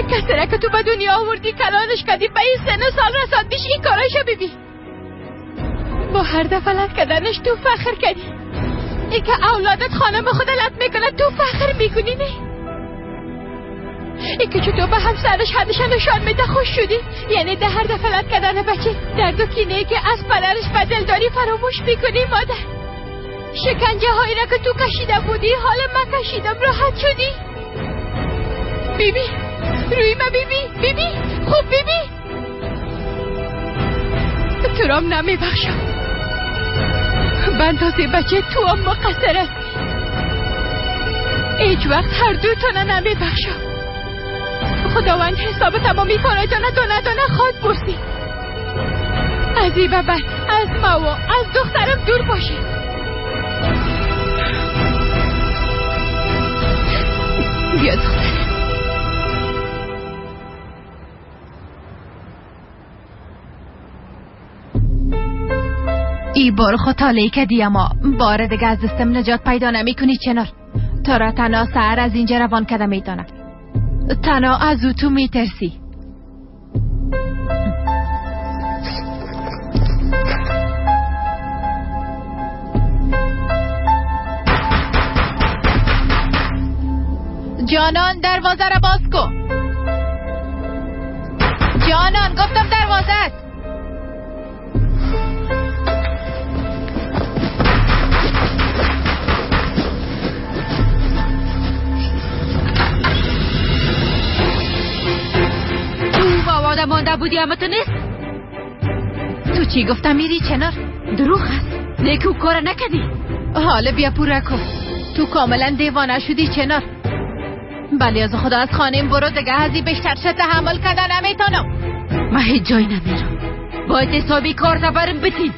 کسی را که تو به دنیا آوردی کلانش کردی به این سن سال رساندیش، این کاراشو بیبی با هر دفعه لط کردنش تو فخر کردی. ای که اولادت خانم خود لط میکنه تو فخر میکنی نه؟ ای که چطور به همسرش حدش نشان میده خوش شدی؟ یعنی ده هر دفعه لط کردن بچه درد و کینه که از پدرش به دل داری فراموش میکنی مادر. شکنجه هایی را که تو کشیده بودی حال من کشیدم، راحت شدی بیبی؟ روی ما بیبی، بیبی خوب بیبی، تو رام نمیبخشم. بندازه بچه تو هم مقصر است. هیچ وقت هر دو تانه نمیبخشم. خداوند حساب تمامی کارایتان دانه دانه خواد پرسید. از این به بعد از ما و از دخترم دور باشید. بیا دخترم. ای بار خود تاله کدی، اما بار دیگه از دستم نجات پیدا نمی کنی چنار. تو را تنها سهر از اینجا روان کده میتانم. تنها از او تو میترسی. جانان دروازه را باز کن. جانان گفتم دروازه است. تو با مانده بودی اما تو نیست. تو چی گفتم میری چنار؟ دروغ است. نیکو کار نکردی. حالا بیا پورا کن. تو کاملا دیوانه شدی چنار. بله از خدا از خانه برو دیگه، از این بیشتر شد تحمل کردن نمیتونم. من هیچ جایی نمیرم. باید حسابی کار برم بتین.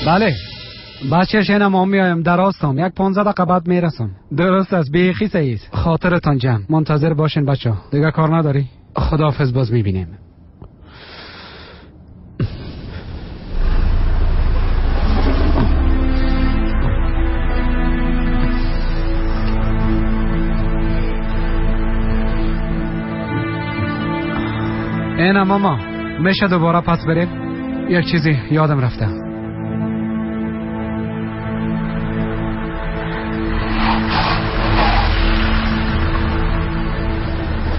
بله بچه شنم ما میایم دراستم، یک 15 دقیقه بعد میرسم. درست است، بیخی سعید. خاطرتان جمع، منتظر باشین بچه. دیگه کار نداری؟ خداحافظ، باز میبینیم. اینا ماما میشه دوباره پس بریم؟ یک چیزی یادم رفته.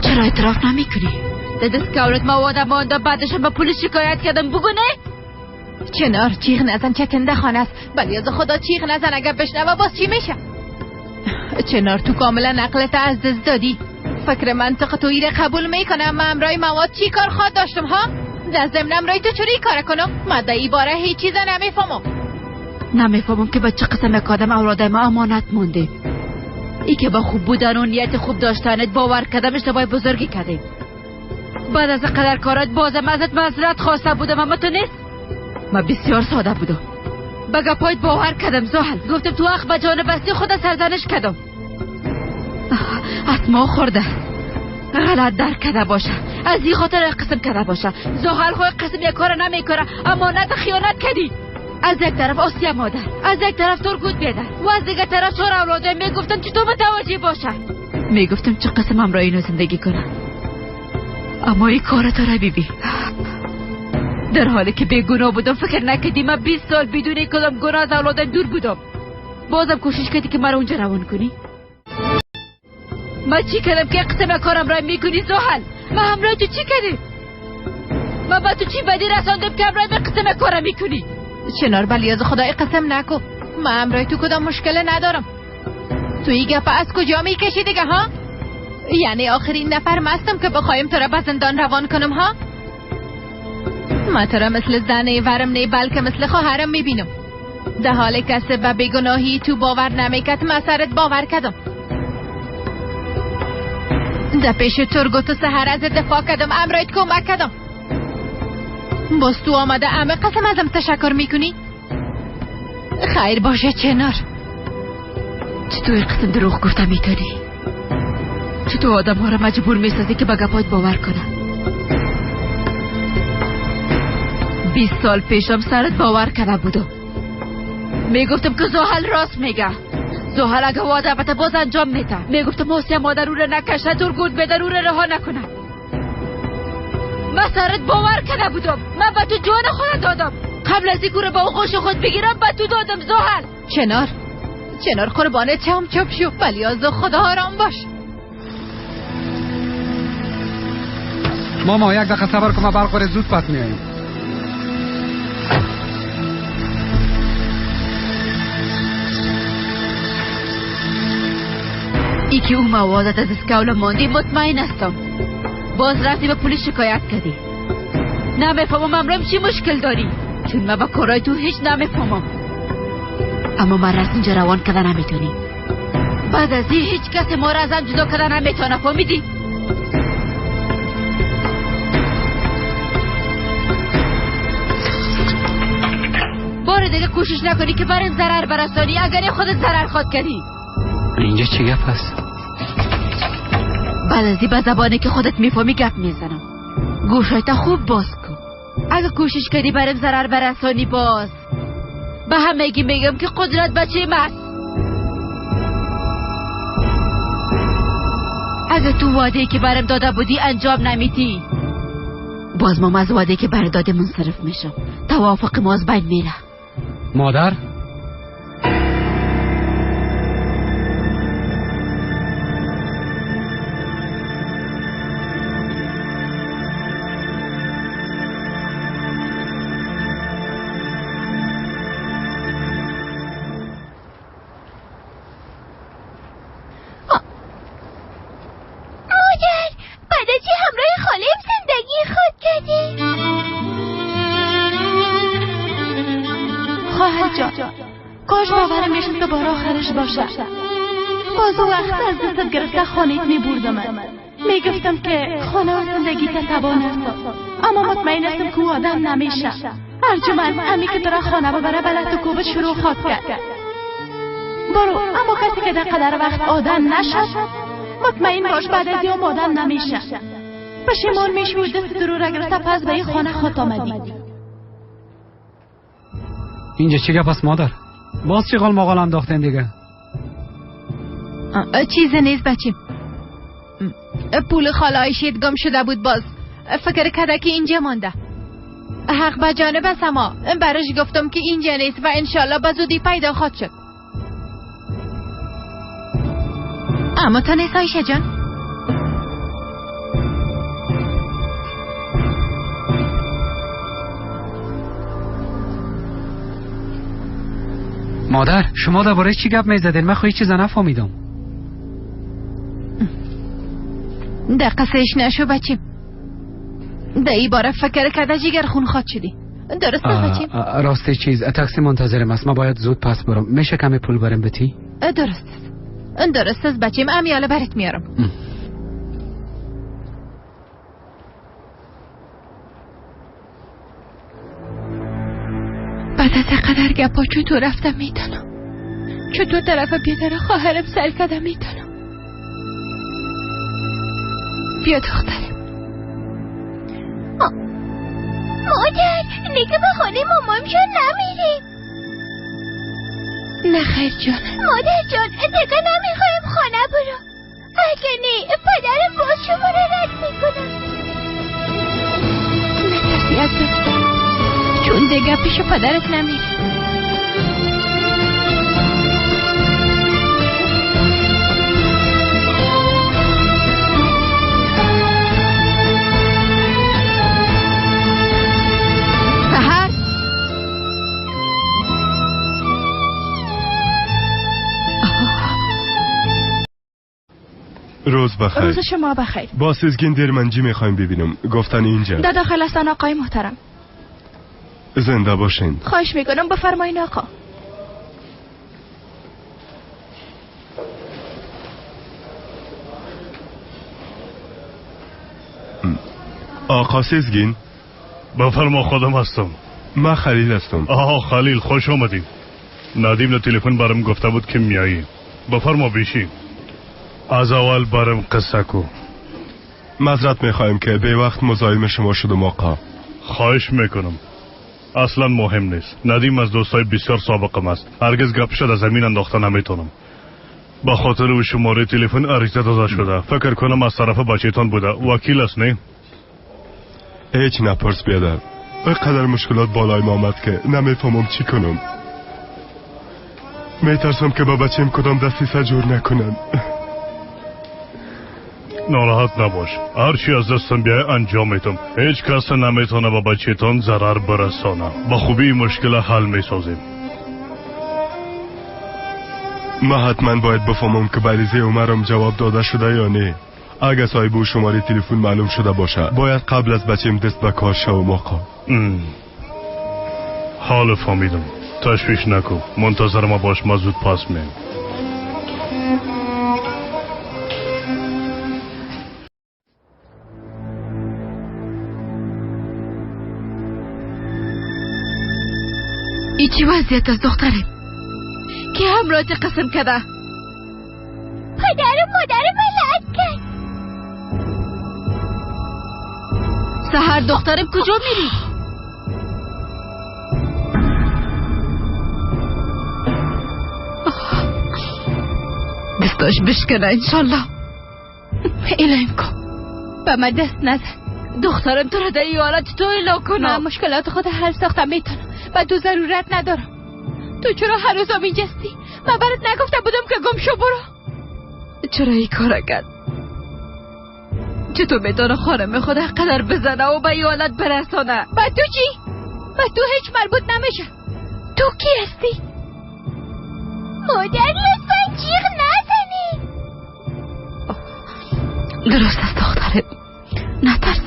چرا اعتراف نمیکنی؟ در دست کولت مواد مانده، بعدش به پلیس شکایت کردم. بگو نه؟ چنار چیغ نزن، چتن ده خانه است. ولی از خدا چیغ نزن، اگر بشنوه باز چی میشه؟ چنار تو کاملا عقلت از دست دادی. فکر منطق تو ایره قبول میکنم. من امرای مواد چی کار خواد داشتم ها؟ در ضمن امرای تو چوری کار کنم؟ من در ای باره هیچ چیز نمیفهمم. نمیفهمم که به چه قسم یک آدم اولاد ما امانت مونده. ای که با خوب بودن و نیت خوب داشتنت باور کردم اشتباه بزرگی کردیم. بعد از قدر کارات بازم ازت معذرت خواسته بودم، اما تو نیست. من بسیار ساده بودم، به گپایت باور کردم زحل. گفتم تو حق به جان بستی خود سرزنش کردم. از ما خورده غلط در کرده باشه، از این خاطر قسم کرده باشه. زحل خود قسم یک کار نمیکنه، امانت خیانت کردی. از یک طرف آسیا مادر، از یک طرف ترگوت بیادر و از دیگر طرف چهار اولاده. میگفتم چطور متوجه باشه، میگفتم چه قسم همراه اینو زندگی کنم. اما این کار تو را بیبی، در حالی که بیگناه بودم فکر نکردی من 20 سال بدون کدام گناه از اولادم دور بودم. بازم کوشش کردی که مرا اونجا روان کنی. من چی کردم که قسم کارم را میکنی زحل؟ من همراه تو چی کردم؟ من با تو چی بدی رساندم که همراه من قسم کارم میکنی؟ چنار بلی از خدای قسم نکو، من همراه تو کدام مشکل ندارم. تو این گپ از کجا میکشی دیگه ها؟ یعنی آخرین نفر مستم که بخوایم تو را به زندان روان کنم ها؟ من تو را مثل زن ورم نه بلکه مثل خواهرم میبینم. در حال کسی به بیگناهی تو باور نمیکرد، من سرت باور کردم. در پیش ترگوت و سحر از دفاع کردم، امرایت کمک کردم. باز تو آمده امه قسم ازم تشکر میکنی؟ خیر باشه چنار. چطور قسم دروغ گفته میتونی؟ چطور آدم ها را مجبور میسازی که به گپایت باور کنن؟ 20 سال پیشم سرت باور کرده بودم. میگفتم که زحل راست میگه، زحل اگه وعده بده باز انجام میده. میگفتم حسین مادر او را نکشه، ترگوت بده او را رها نکنه. من سرت باور کرده بودم، من به تو جان خود دادم. قبل از اینکه با آغوش خود بگیرم به تو دادم زحل. چنار چنار قربانه چم چپ شو، ولی از خدا آرام باش. ماما یک دقیقه صبر کن، ما برق زود پس میاییم. ای که او موادت از اسکول ماندی مطمئن هستم. باز رفتی به پلیس شکایت کردی. نمیفهمم امرم چی مشکل داری، چون من با کارای تو هیچ نمیفهمم. اما من از اینجا روان کردن نمیتونی. بعد از این هیچ کس ما را ازم جدا کردن نمیتونه، فهمیدی؟ بار دیگه کوشش نکنی که بریم ضرر برسانی، اگر خودت ضرر خواد کردی. اینجا چی گپ است؟ بعد از این به زبانی که خودت میفهمی گپ میزنم. گوشایت خوب باز کن. اگه کوشش کردی بریم ضرر برسانی، باز به همگی میگم که قدرت بچه ماست. اگه تو وعده که برم داده بودی انجام نمیدی، باز ما از وعده که بر داده منصرف میشم. توافق ما از بین میره. مادر باشه. باز وقت از دستت گرفته خانهت میبردم. میگفتم که خانه و زندگی تباه نساز، اما مطمئن هستم که او آدم نمیشه. ارجمند امی که تو خانه ببره بلد تو کوبت شروع خواد کرد. برو، اما کسی که در قدر وقت آدم نشد مطمئن باش بعد از این آدم نمیشه. پشیمان میشی و دست تو را گرفته پس به این خانه خود آمدی. اینجا چی گپ است مادر؟ باز چی قال مقال انداختین دیگه؟ چیزی نیست بچیم. پول خاله عایشه گم شده بود، باز فکر کرده که اینجا مانده. حق به جانب است، اما براش گفتم که اینجا نیست و انشالله به زودی پیدا خواهد شد. اما تا نیست عایشه جان. مادر شما درباره چی گپ میزدین؟ من خو هیچ چیز نفهمیدم. در قصهش نشو بچیم. در ای باره فکر کرده جگر خون خواد شدی. درست بچیم؟ راستی چیز تاکسی منتظرم است. ما باید زود پس برم. میشه کمی پول برم بتی؟ درست است. درست است بچیم. امیاله برات میارم. بعد از قدر گپا چطور رفتم میتونم، چطور طرف بیادر خواهرم سر کردم میتونم. بیا دخترم. مادر دیگه به خانه مامام جان نمیریم. نه خیر جانم. مادر جان دیگه نمیخوایم خانه برو. اگه نه پدرم باز شما رو رد میکنم. نترسی از چون دیگه پیش پدرت نمیری. سحر روز بخیر. روز شما بخیر. با سیزگین درمنجی میخوایم ببینم. گفتن اینجا. در داخل هستن آقای محترم. زنده باشین. خواهش میکنم بفرمایین آقا. آقا سیزگین. بفرما خودم هستم. من خلیل هستم. آها خلیل خوش آمدی. ندیم در تلفن برم گفته بود که میایی. بفرما بیشی. از اول برم قصه کو. معذرت میخوایم که به وقت مزاحم شما شدم آقا. خواهش میکنم. اصلا مهم نیست. ندیم از دوستای بسیار سابقم است. هرگز گپش از زمین انداخته نمیتونم. به خاطر او شماره تلفن عریضه داده شده. فکر کنم از طرف بچه‌تان بوده. وکیل است نه؟ هیچ نپرس بیادر. اینقدر مشکلات بالای ما آمد که نمیفهمم چی کنم. میترسم که با بچیم کدام دستی سجور نکنن. ناراحت نباش. هرچی از دستم بیای انجام میتم. هیچ کس نمیتونه به بچه‌تان ضرر برسانه. با خوبی مشکل حل میسازیم. ما حتما باید بفهمم که بریزه عمرم جواب داده شده یا نه. اگه صاحب شماره تلفن معلوم شده باشه باید قبل از بچیم دست به کار شوم آقا. حال فهمیدم. تشویش نکن. منتظر ما باش، ما زود پاس میم. ای چی وضعیت از دخترم که همراه قسم کده؟ پدر و مادر من لد کرد. سحر دخترم کجا میری؟ دستاش بشکنه انشالله. الهیم کن به من دست نزن. دخترم تو را در این حالت تو الا کنم. من مشکلات خود حل ساختم میتونم. و تو ضرورت ندارم. تو چرا هنوزم اینجاستی؟ من برات نگفته بودم که گم شو برو. چرا این کار کرد؟ چطور میتونه خانم خود قدر بزنه و به این حالت برسانه؟ به تو چی؟ به تو هیچ مربوط نمیشه. تو کی هستی؟ مادر لطفا جیغ نزنی. درست است دختره، نترس،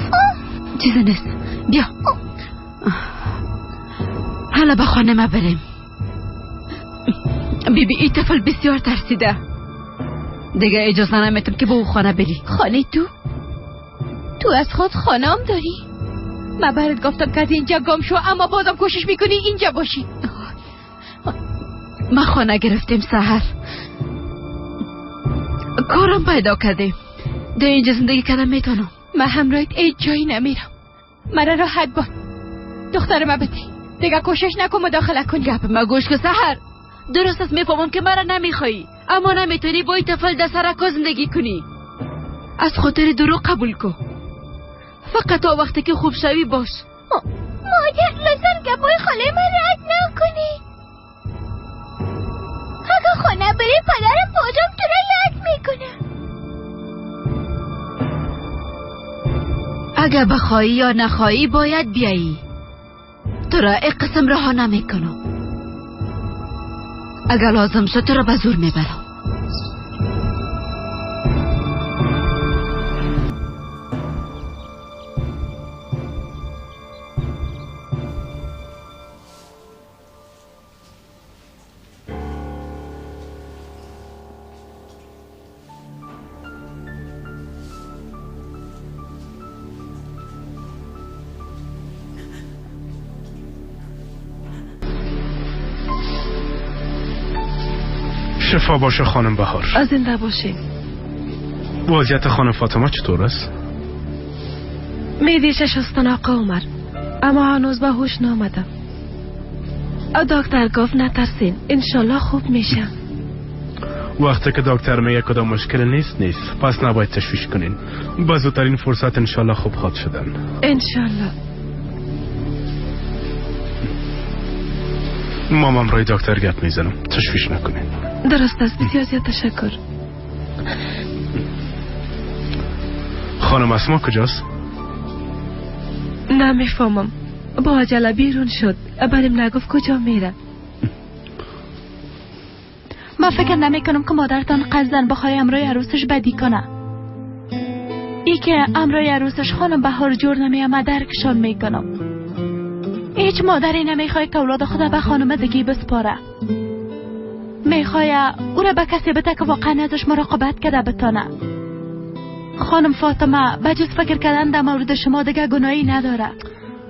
چیزی نیست. بیا حالا به خانه ما بریم. بیبی ای طفل بسیار ترسیده. دیگه اجازه نمیتم که به او خانه بری. خانه تو؟ تو از خود خانه هم داری؟ من برات گفتم که از اینجا گم شو، اما بازم کوشش میکنی اینجا باشی. ما خانه گرفتیم سحر، کارم پیدا کردیم، در اینجا زندگی کردم میتونم. من همراهت هیچ جایی نمیرم. مرا راحت بان. دختر ما بده. دیگه کوشش نکن مداخله کنی. گپ ما گوش که سحر، درست است میفهمم که مرا نمیخوایی، اما نمیتونی با این طفل در سرکا زندگی کنی. از خاطر دروغ قبول کن. فقط تا وقتی که خوب شوی باش. مادر لطفا گپای خاله من رد نکنی. اگه خانه بری پدرم بازم تو را یاد میکنه. اگه بخوایی یا نخوایی باید بیایی. تو را یک قسم رها نمیکنم. اگر لازم شد تو را به زور میبرم. شفا باشه خانم بهار. زنده باشین. وضعیت خانم فاطمه چطور است؟ میدیشه شستن آقا عمر، اما هنوز به هوش نامده. دکتر گفت نترسین، انشالله خوب میشه. وقتی که دکتر میگه کدام مشکل نیست، پس نباید تشویش کنین. با زودترین فرصت انشالله خوب خواد شدن. انشالله. مامام روی دکتر گپ میزنم، تشویش نکنین. درست است، بسیار زیاد تشکر. خانم اسما کجاست؟ نمیفهمم، با عجله بیرون شد، بریم نگفت کجا میره. من فکر نمی کنم که مادرتان قصدن بخوای امرای عروسش بدی کنه. ای که امرای عروسش خانم بهار جور نمی، درکشان میکنم. هیچ مادری نمیخوای که اولاد خود به خانم دیگه بسپاره. میخوای او را به کسی بده که واقعا ازش مراقبت کرده بتانه. خانم فاطمه بجز فکر کردن در مورد شما دیگه گناهی نداره.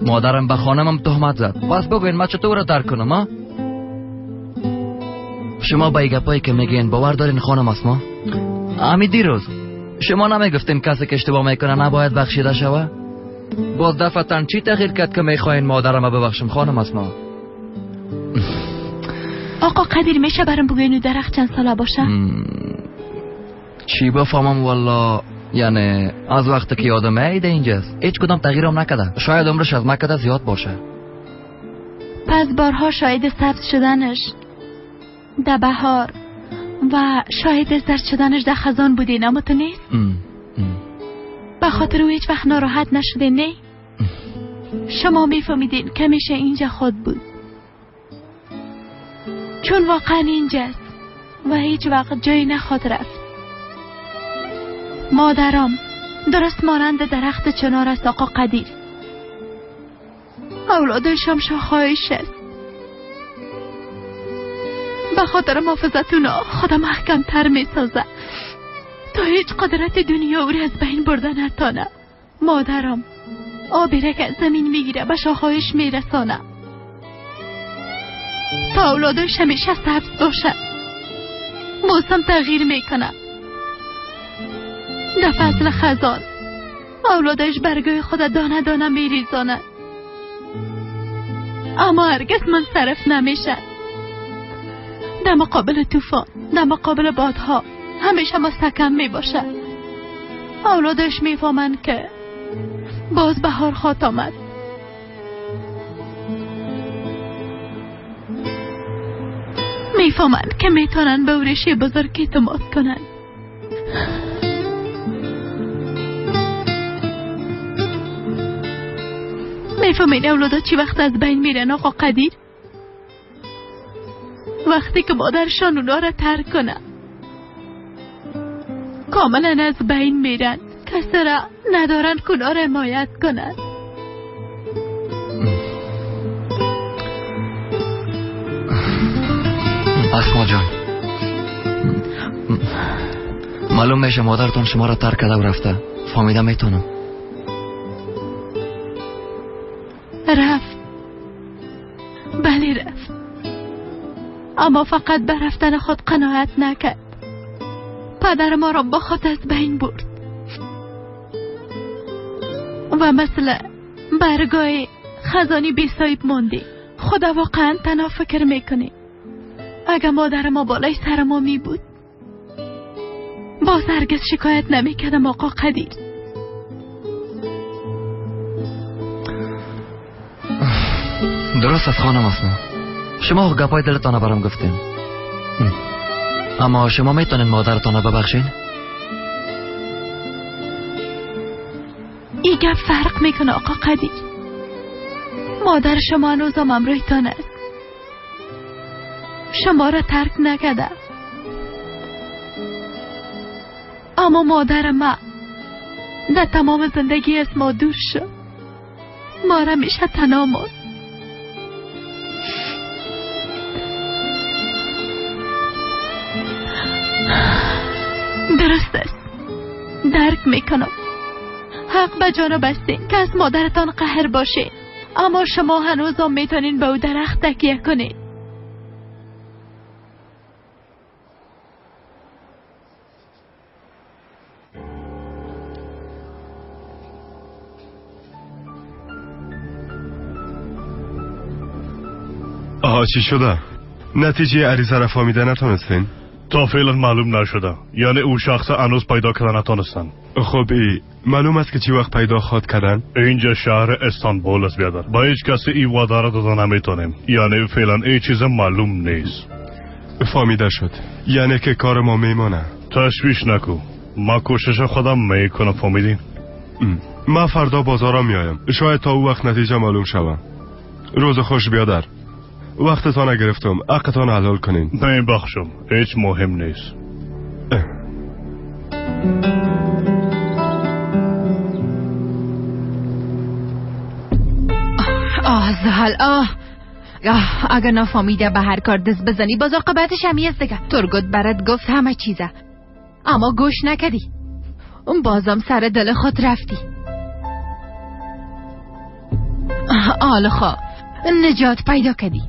مادرم به خانمم تهمت زد. پس بگوین من چطور را درک کنم؟ ها؟ شما به گپایی که میگین باور دارین خانم اسما؟ امی دیروز شما نمیگفتین کسی که اشتباه میکنه نباید بخشیده شوه؟ باز دفعتاً چی تغییر کرد که میخواین مادرم ببخشم خانم اسما؟ آقا قدیر میشه برام بگوین درخت چند ساله باشه؟ چی بفهمم والا، یعنی از وقتی که یادم ایده اینجاست هیچ کدام تغییرم نکرده. شاید عمرش از مکده زیاد باشه. پس بارها شاهد سبز شدنش در بهار و شاهد زرد شدنش در خزان بودین، اما تو نیست؟ به خاطر او هیچ وقت ناراحت نشده نه؟ شما میفهمیدین که میشه اینجا خود بود، چون واقعا اینجاست و هیچ وقت جایی نخواد رفت. مادرم درست مانند درخت چنار است آقا قدیر. اولادشم شاخهایش است. به خاطر محافظت اونا خودم محکم تر میسازه تا هیچ قدرت دنیا او را از بین برده نتانه. مادرم آبی را که از زمین میگیره به شاخهایش میرسانه تا اولادش همیشه سبز باشه. موسم تغییر میکنه. در فصل خزان اولادش برگای خود دانه دانه میریزانه، اما هرگز منصرف نمیشه. در مقابل طوفان، در مقابل بادها همیشه مستحکم میباشه. اولادش میفهمند که باز بهار خواهد آمد. میفهمند که میتونن به ریشه بزرگ اعتماد کنن. میفهمین اولادا چی وقت از بین میرن آقا قدیر؟ وقتی که مادرشان اونا را ترک کنه کاملا از بین میرن. کسی را ندارن که اونا را حمایت کنن. اسما جان، معلوم میشه مادرتون شما را ترک کرده و رفته. فهمیده میتونم. رفت، بله رفت، اما فقط به رفتن خود قناعت نکرد. پدر ما را با خود از بین برد و مثل برگای خزانی بی صاحب ماندی. خدا واقعا تنها فکر میکنی اگه مادر ما بالای سر ما می بود باز هرگز شکایت نمیکردم آقا قدیر. درست از خانم اسما، شما گپای دلتان برام گفتین، اما شما میتونین مادرتان ببخشین؟ این گپ فرق میکنه آقا قدیر. مادر شما هنوزم همراهتان است. شما را ترک نکرده. اما مادر ما در تمام زندگی از ما دور شد. ما را میشه تنها ماند. درست است، درک میکنم. حق به جانب هستین که از مادرتان قهر باشین، اما شما هنوز هم میتونین به او درخت تکیه کنین. آها چی شده؟ نتیجه عریضه را فهمیده نتونستین؟ تا فعلا معلوم نشده، یعنی او شخص هنوز پیدا کردن نتونستن. خب ای معلوم است که چی وقت پیدا خواد کردن؟ اینجا شهر استانبول است بیادر، با هیچ کسی ای وعده را داده نمیتونیم، یعنی فعلا ای چیز معلوم نیست. فهمیده شد، یعنی که کار ما میمانه. تشویش نکو، ما کوشش خودم میکنم. فهمیدین؟ ما فردا بازارم میایم، شاید تا او وقت نتیجه معلوم شوه. روز خوش بیادر. وقتتان گرفتم، حقتان حلال کنین. نه بخشم، هیچ مهم نیست. آه زحل، آه اگر نفهمیده به هر کار دست بزنی باز عاقبتش همی است دیگه. ترگوت برات گفت همه چیزه، اما گوش نکردی، اون بازم سر دل خود رفتی. آلخا نجات پیدا کردی.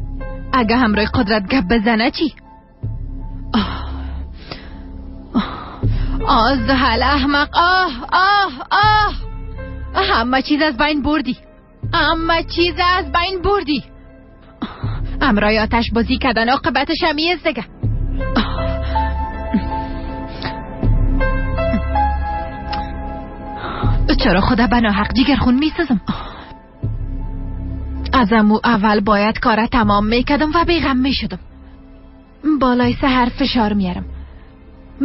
اگه همراه قدرت گپ بزنه چی؟ آه زحل احمق، آه آه آه، همه چیز از بین بردی، همه چیز از بین بردی. امرای آتش بازی کردن عاقبتش همی است دیگه. چرا خدا به ناحق جیگر خون میسازم؟ از امو اول باید کار تمام میکردم و بیغم میشدم. بالای سحر فشار میارم،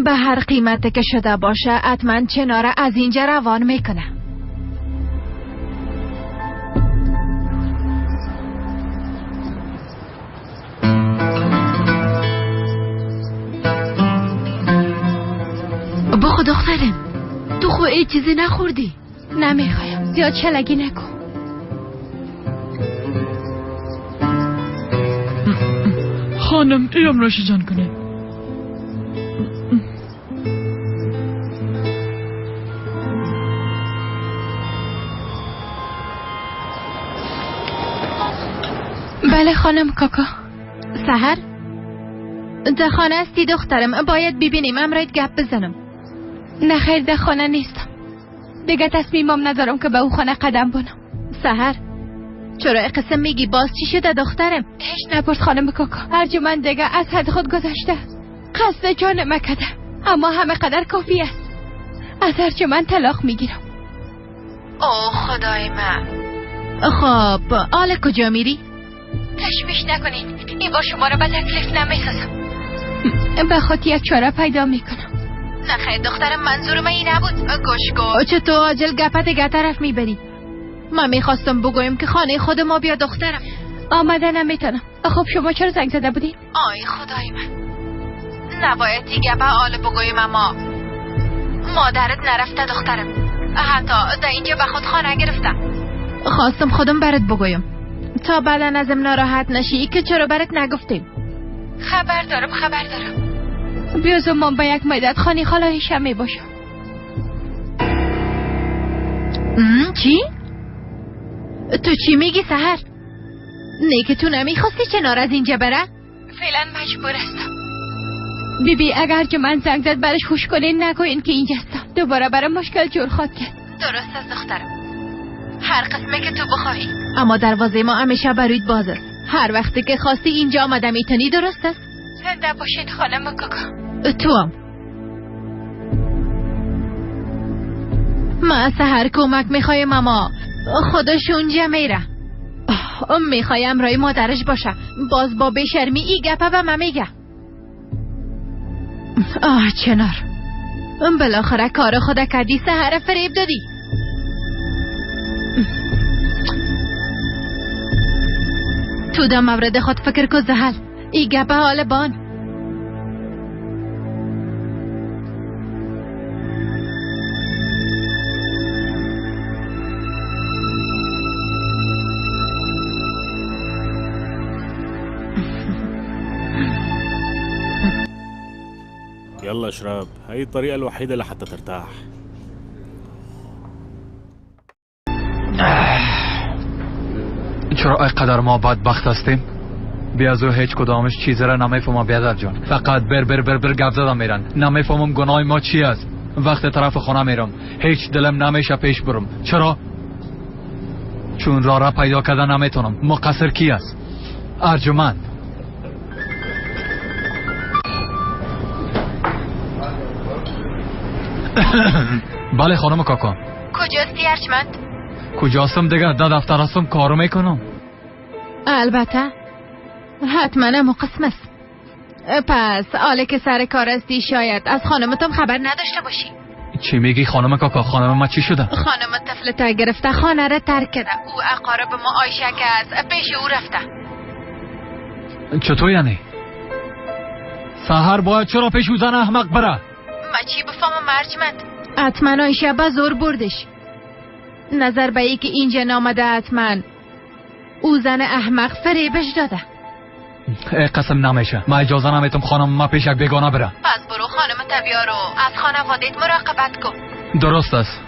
به هر قیمت که شده باشه حتما چناره از اینجا روان میکنه. بخو دخترم، تو خو ای چیزی نخوردی. نمیخوایم، زیاد شلگی نکن. خانم ایرم نوش جان کنه. بله خانم کاکا. سحر در خانه هستی دخترم؟ باید ببینیم، امرایت گپ بزنم. نه خیر، در خانه نیستم دیگه، تصمیمم ندارم که به او خانه قدم بانم. سحر چرا قسم میگی؟ باز چی شده دخترم؟ هیچ نپرس خانم کاکا، ارجمند دیگه از حد خود گذشته، قصد جان مکده، اما همه قدر کافی است. از ارجمند طلاق میگیرم. اوه خدای من. خب آل کجا میری؟ تشویش نکنین، این بار شما را به تکلیف نمیسازم. به خود یک چاره پیدا میکنم. نه خیر دخترم، منظور من این نبود. گوش کن، چطور عاجل گپت دیگه طرف میبری؟ من میخواستم بگویم که خانه خود ما بیا دخترم. آمده نمیتونم. خب شما چرا زنگ زده بودی؟ آی خدای من، نباید دیگه به آل بگویم، اما مادرت نرفته دخترم، حتی در اینجا به خود خانه گرفتم. خواستم خودم برات بگویم تا بعدا ازم ناراحت نشی که چرا برات نگفتیم. خبر دارم، خبر دارم. بیازم من به یک مدت خانه خاله شمی باشم. چی؟ تو چی میگی سحر؟ نه که تو نمیخواستی چنار از اینجا بره؟ فعلا مجبور هستم بیبی. بی اگر که من زنگ زد برش هوش کنین، نگوین که اینجا هستم، دوباره برای مشکل جور خواد کرد. درست است دخترم، هر قسمه که تو بخواهی، اما دروازه ما همیشه بروید باز است، هر وقتی که خواستی اینجا آمده میتونی. درست است؟ زنده باشین خانم کاکا. تو هم ما از سحر کمک میخوایم، اما خودش اونجا میره. میخوایم رای مادرش باشه، باز با بیشرمی ای گپه به من میگه. آه چنار، بالاخره کار خود کردی، سحر فریب دادی. تو در مورد خود فکر کو زحل، ای گپه حال بان. يلا اشرب، هي الطريقة الوحيدة لحتى ترتاح. چرا اینقدر ما بدبخت هستیم؟ بیازو هیچ کدامش چیزی را نمیفهمم بیادر جان. فقط بر بر بر بر گپ زدم میرن. نمیفهمم گناه ما چی است. وقت طرف خانه میرم هیچ دلم نمیشه پیش برم. چرا؟ چون راه را پیدا کردن نمیتونم. مقصر کی است؟ ارجمند. بله خانم کاکا. کجاستی ارجمند؟ کجاستم دیگه؟ در دفتر هستم، کارو میکنم. البته حتما امو قسم است. پس حالا که سر کار هستی شاید از خانمتم خبر نداشته باشی. چی میگی خانم کاکا؟ خانم ما چی شده؟ خانم طفل تا گرفته خانه را ترک کرده. او اقارب ما آیشه که از پیش او رفته. چطور یعنی؟ سحر باید چرا پیش او زن احمق بره؟ ما چی بفهمم ارجمند؟ حتما آیشه به زور بردش. نظر به ای که اینجا نامده حتما او زن احمق فریبش داده. ای قسم نمیشه. ما اجازه نمیتم خانم ما پیش یک بیگانه بره. پس برو خانم تبیارو از خانوادت مراقبت کن. درست است.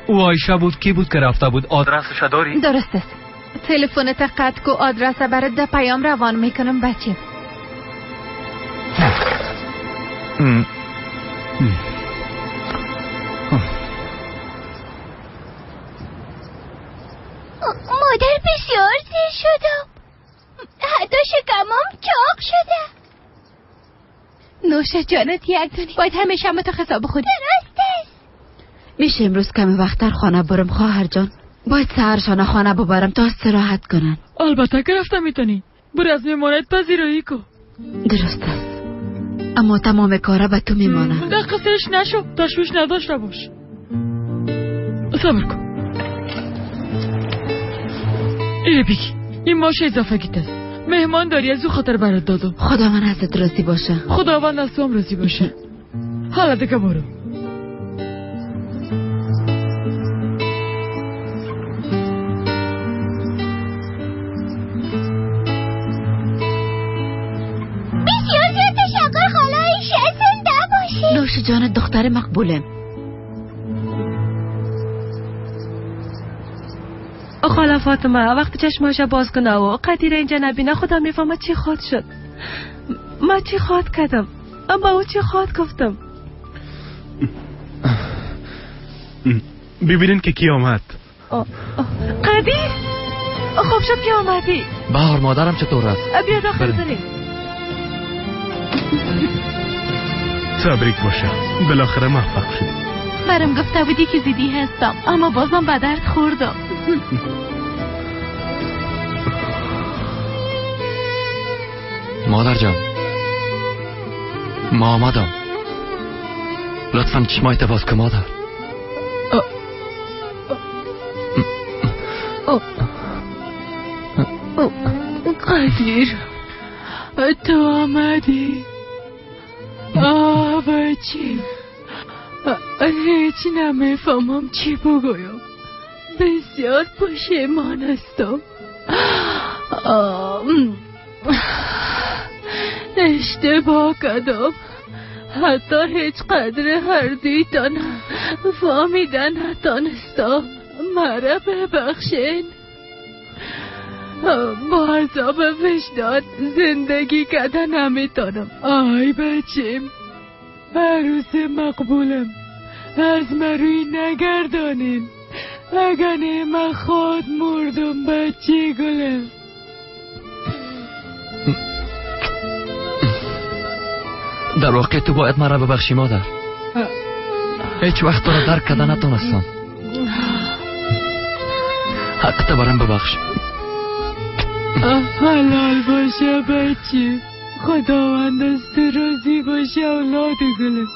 او آیشه بود کی بود که رفته بود؟ آدرسش داری؟ درست است. تلفن قطع کو، آدرس برات ده پیام روان میکنم بچه. مادر بسیار زیر شدم، حتی شکمم چاق شده. نوش جانت یک دونی، باید همیشه هم تو خسا بخوری. درست است. میشه امروز کمی وقتر خانه برم خواهر جان؟ باید سهرشانه خانه ببرم تا استراحت کنن. البته که رفته میتونی. برو از میمانت پذیرایی کو. درست است، اما تمام کارا به تو میمانه. در قصهش نشو، تشویش نداشته باش. صبر کن. ای بگی این ماش اضافه گیت است. مهمان داری از او خاطر برات دادم. خداوند ازت راضی باشه. خداوند از تو هم راضی باشه. حالا دیگه برو. بسیار زیاد تشکر خاله عایشه، زنده باشی. نوش جان دختر مقبولم. خاله فاطمه وقتی چشماش باز کنه و قدیر اینجا نبینه خدا میفهمه چی خواد شد. ما چی خواد کردم، با او چی خواد گفتم. ببینین که کی آمد. قدیر خوب شد که آمدی. بهار مادرم چطور است؟ بیا داخل بریم. تبریک باشه، بالاخره موفق شدی. برام گفته بودی که زیدی هستم، اما بازم به درد خوردم. مادر جان ما آمدم. لطفا چشمایت باز کن مادر. قدیر تو آمدی. آه بچیم هیچ نمیفهمم چی بگویم. بسیار پشیمان هستم. اشتباه کردم. حتی هیچ قدر هر دویتان فهمیده نتانستم. مرا ببخشین. با عذاب وجدان زندگی کردن نمیتونم. آی بچیم عروس مقبولم، از مروی نگردانین، اگر نه من خود مردم بچه گلم. در واقع تو باید مرا ببخشی مادر. هیچ وقت تو را درک کرده نتونستم. حق تو برم ببخش. حلال باشه بچه، خداوند از تو راضی باشه اولاد گلم.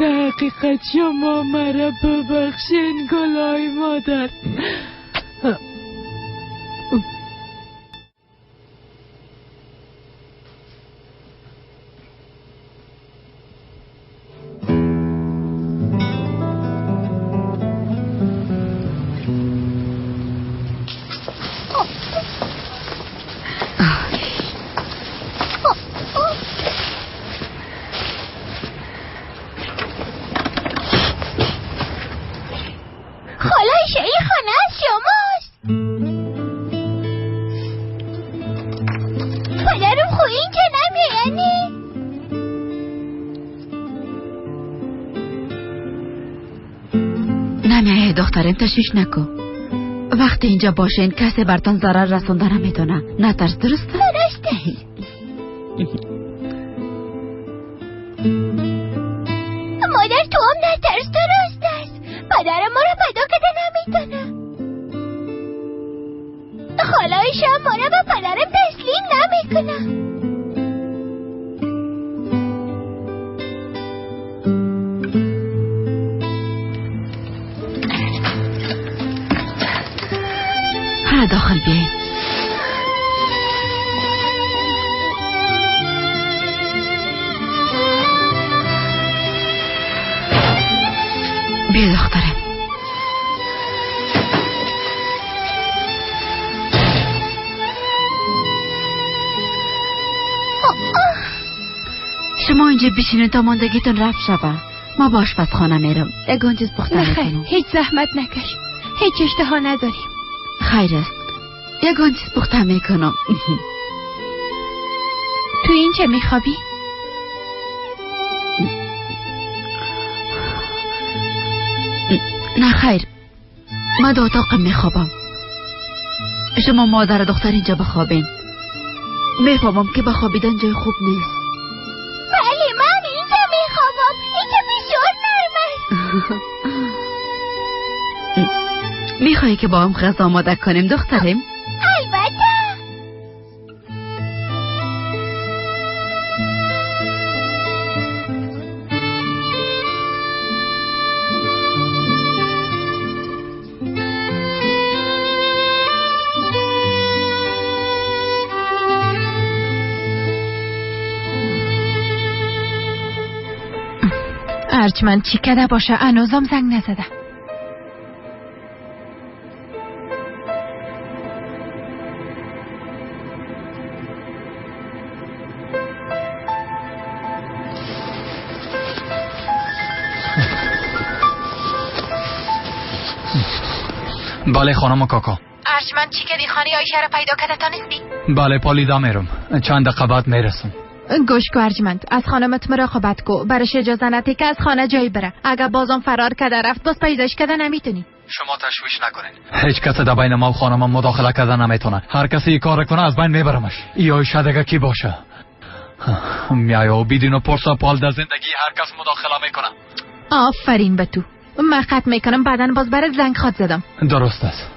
در حقیقت شما مرا ببخشین گلای مادر. نمیایه دخترم، تشویش نکن. وقتی اینجا باشین کسی برتان ضرر رسونده نمیتونه. نترس، درسته؟ درسته. مادر تو هم نترس، درست است. پدرم ما را پیدا کرده نمیتونه. خالایش هم ما را به پدرم تسلیم نمیکنه. داخل بیاین. بیا دخترم. شما اینجا بشینید تا ماندگیتون رفت شوه. ما با آشپزخانه میرم. یگان چیز پخته میکنم. هیچ زحمت نکش، هیچ اشتها نداریم. خیر است، یگان چیز پخته میکنم. تو این چه میخوابی؟ نه خیر، من دو اتاقم میخوابم. شما مادر دختر اینجا بخوابین. میفهمم که بخوابیدن جای خوب نیست. بله من اینجا میخوابم، اینجا بسیار نرم است. میخوایی که با هم غذا آماده کنیم دخترم؟ البته. ارجمند چی کده باشه هنوزم زنگ نزده. بله خانم کاکا. ارجمند چی کدی خانه آیشه را پیدا کرده تا نیستی؟ بله پالیدا میرم، چند دقیقه بعد میرسم. گوش کو ارجمند، از خانمت مراقبت کو، برش اجازه نده که از خانه جایی بره. اگه بازم فرار کرده رفت باز پیداش کرده نمیتونی. شما تشویش نکنین، هیچ کس در بین ما و خانمم مداخله کرده نمیتونه. هر کسی این کار کنه از بین میبرمش. ای آیشه دیگه کی باشه؟ میای و بدون و پرس و پال در زندگی هر کس مداخله میکنه. آفرین به تو. من خط میکنم، بعدا باز برات زنگ خواد زدم. درست است.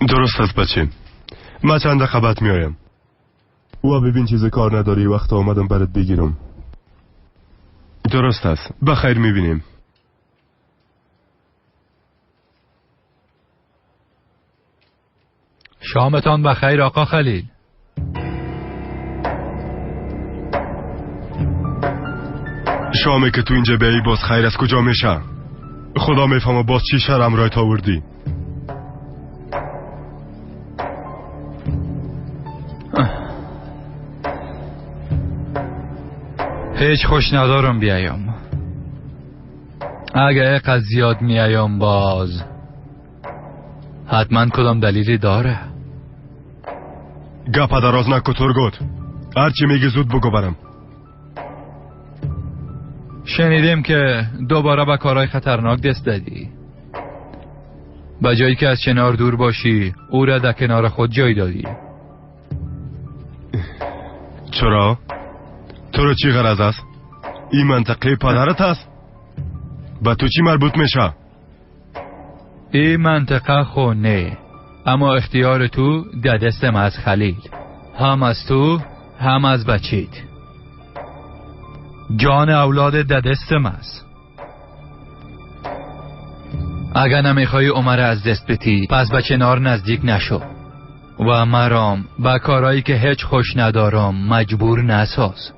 درست است بچه، من چند دقیقه بعد میایم. و ببین چیز کار نداری، وقت آمدم برات بگیرم. درست است، بخیر میبینیم. شامتان بخیر آقا خلیل. شامه که تو اینجا بیایی باز خیر از کجا میشه؟ خدا میفهمه باز چی شرم رایت آوردی. هیچ خوش ندارم بیایم. اگه اینقدر زیاد میایم باز حتما کدام دلیلی داره. گپ دراز نکو ترگوت، هرچی میگی زود بگو برم. شنیدیم که دوباره به کارهای خطرناک دست دادی. به جایی که از چنار دور باشی او را در کنار خود جای دادی. چرا؟ تو رو چی غرض است؟ این منطقه پدرت است؟ به تو چی مربوط میشه؟ این منطقه خو نه، اما اختیار تو در دستم از خلیل، هم از تو هم از بچیت. جان اولاد در دستم است. اگر نمیخوای عمر از دست بتی پس به چنار نزدیک نشو و مرام به کارهایی که هیچ خوش ندارم مجبور نساز.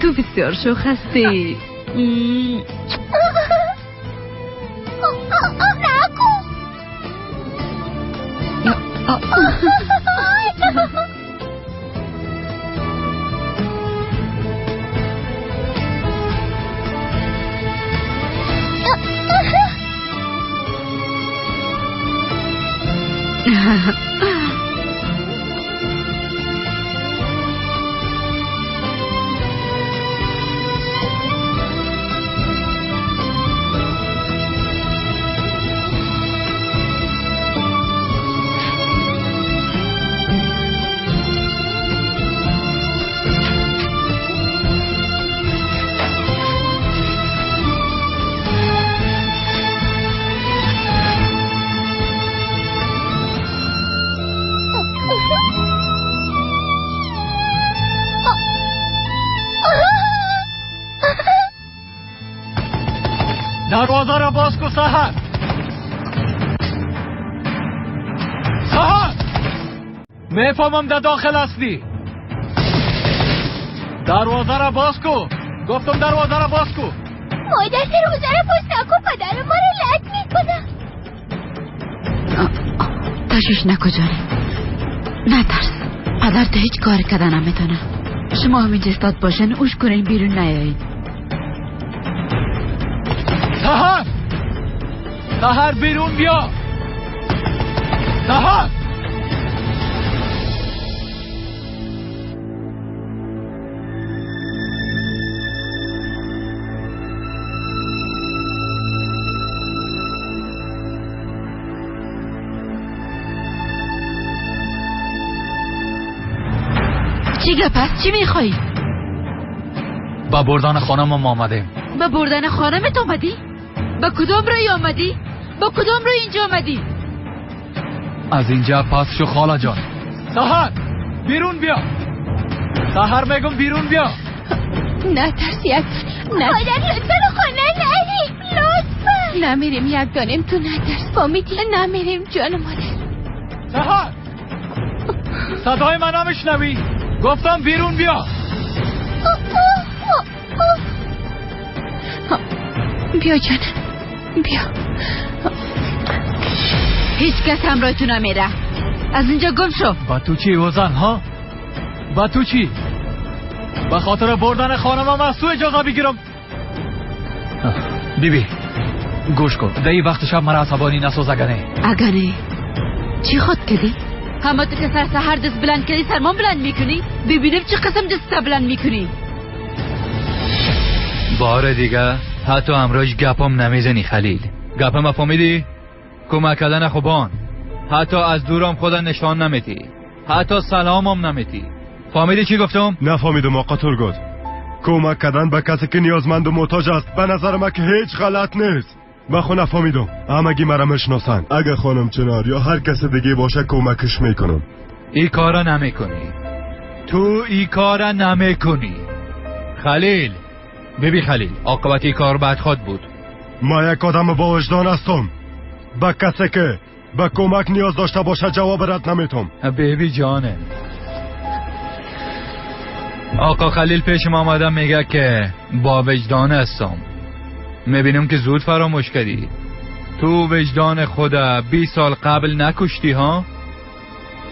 تو بسیار شوخ هستی. دروازه را باز کو سحر. سحر، میفهمم در داخل هستی. دروازه را باز کو. گفتم دروازه را باز کو. مادر دروازه را باز نکن، پدر ما را لط میکنه. تشویش نکن جانم، نترس، پدر تو هیچ کار کردن نمیتونه. شما همینجا استاد باشن، اوش کنین بیرون نیایین. سحر، سحر بیرون بیا. سحر، چی گپ است؟ چی میخوایی؟ با بردن خانمم آمدیم. با بردن خانمت آمدی؟ با کدام رای آمدی؟ با کدام رای اینجا آمدی؟ از اینجا پس شو خاله جان. سحر بیرون بیا. سحر میگم بیرون بیا. نه ترس یک نه. مادر لطفا خانه نریم، لطفا. نمیریم یک دانیم، تو نترس فامیدی؟ نمیریم جان مادر. سحر، صدای من نمیشنوی؟ گفتم بیرون بیا. بیا جان، بیا. هیچ کس همراه تو نمیره، از اینجا گم شو. با تو چی وزن ها؟ با تو چی؟ به خاطر بردن خانمم از تو اجازه بگیرم؟ بیبی گوش کن، در این وقت شب مرا عصبانی نساز. اگنه اگنه چی خود کردی؟ همه تو که سر سحر دست بلند کردی سرمان بلند میکنی؟ ببینم چه قسم دست بلند میکنی. بار دیگه حتی امراج گپم نمیزنی خلیل. گپم فهمیدی؟ کمک کردن خوبان، حتی از دورم خدا نشان نمیدی، حتی سلامم نمیدی. فهمیدی چی گفتم؟ نفهمیدم آقا تورگوت. کمک کردن به کسی که نیازمند و محتاج است به نظر من که هیچ غلط نیست. من خو نفهمیدم، همگی مرا میشناسن. اگه خانم چنار یا هر کس دیگه باشه کمکش میکنم. این کارا نمیکنی تو، این کارا نمیکنی خلیل. ببین خلیل، عاقبت این کار بد خود بود. ما یک آدم با وجدان هستم. به کسی که به کمک نیاز داشته باشه جواب رد نمیتم. بیبی جانه، آقا خلیل پیشم آمده میگه که با وجدان هستم. میبینم که زود فراموش کردی. تو وجدان خدا 20 سال قبل نکشتی ها؟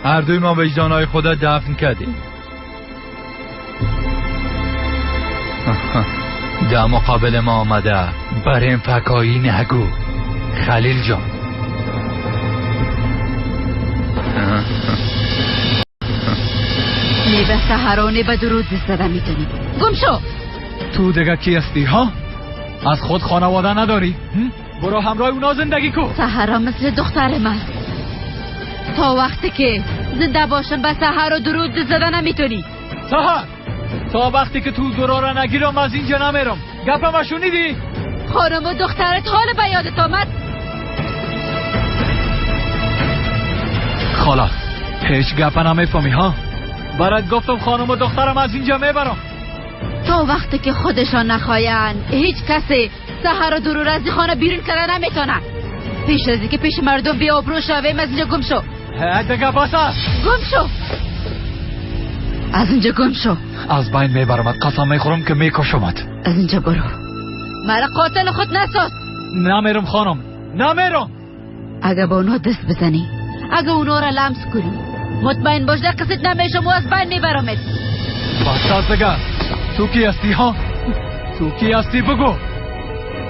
هر دوی ما وجدانهای خدا دفن کردیم. در مقابل ما آمده بریم فکایی نگو خلیل جان. نه به سحرانه به درود زده میتونی. گم شو. تو دیگه کی هستی ها؟ از خود خانواده نداری؟ برو همراه اونا زندگی کن. سحرا مثل دختر من، تا وقتی که زنده باشم به سحر و درود زده نمیتونی. سحر، تا وقتی که تو درو را نگیرم از اینجا نمیرم. گپم شنیدی؟ خانم و دخترت حال به یادت آمد؟ خاله هیچ گپ نمیفهمی ها؟ برات گفتم خانم و دخترم از اینجا میبرم. تا وقتی که خودشان نخواین هیچ کسی سحر و درو از خانه بیرون کردن نمیتونه. پیش از اینکه پیش مردم بی آبرو شویم از اینجا گم شو. دیگه بس است. گم شو از اینجا، گم شو. از بین میبرمت، قسم میخورم که میکشمت. از اینجا برو، مرا قاتل خود نساز. نمیرم خانم، نمیرم. اگه با اونا دست بزنی، اگه اونا را لمس کنی، مطمئن باش در قصد نمیشم و از بین میبرمت. بس از دیگه. تو کی هستی ها؟ تو کی هستی بگو.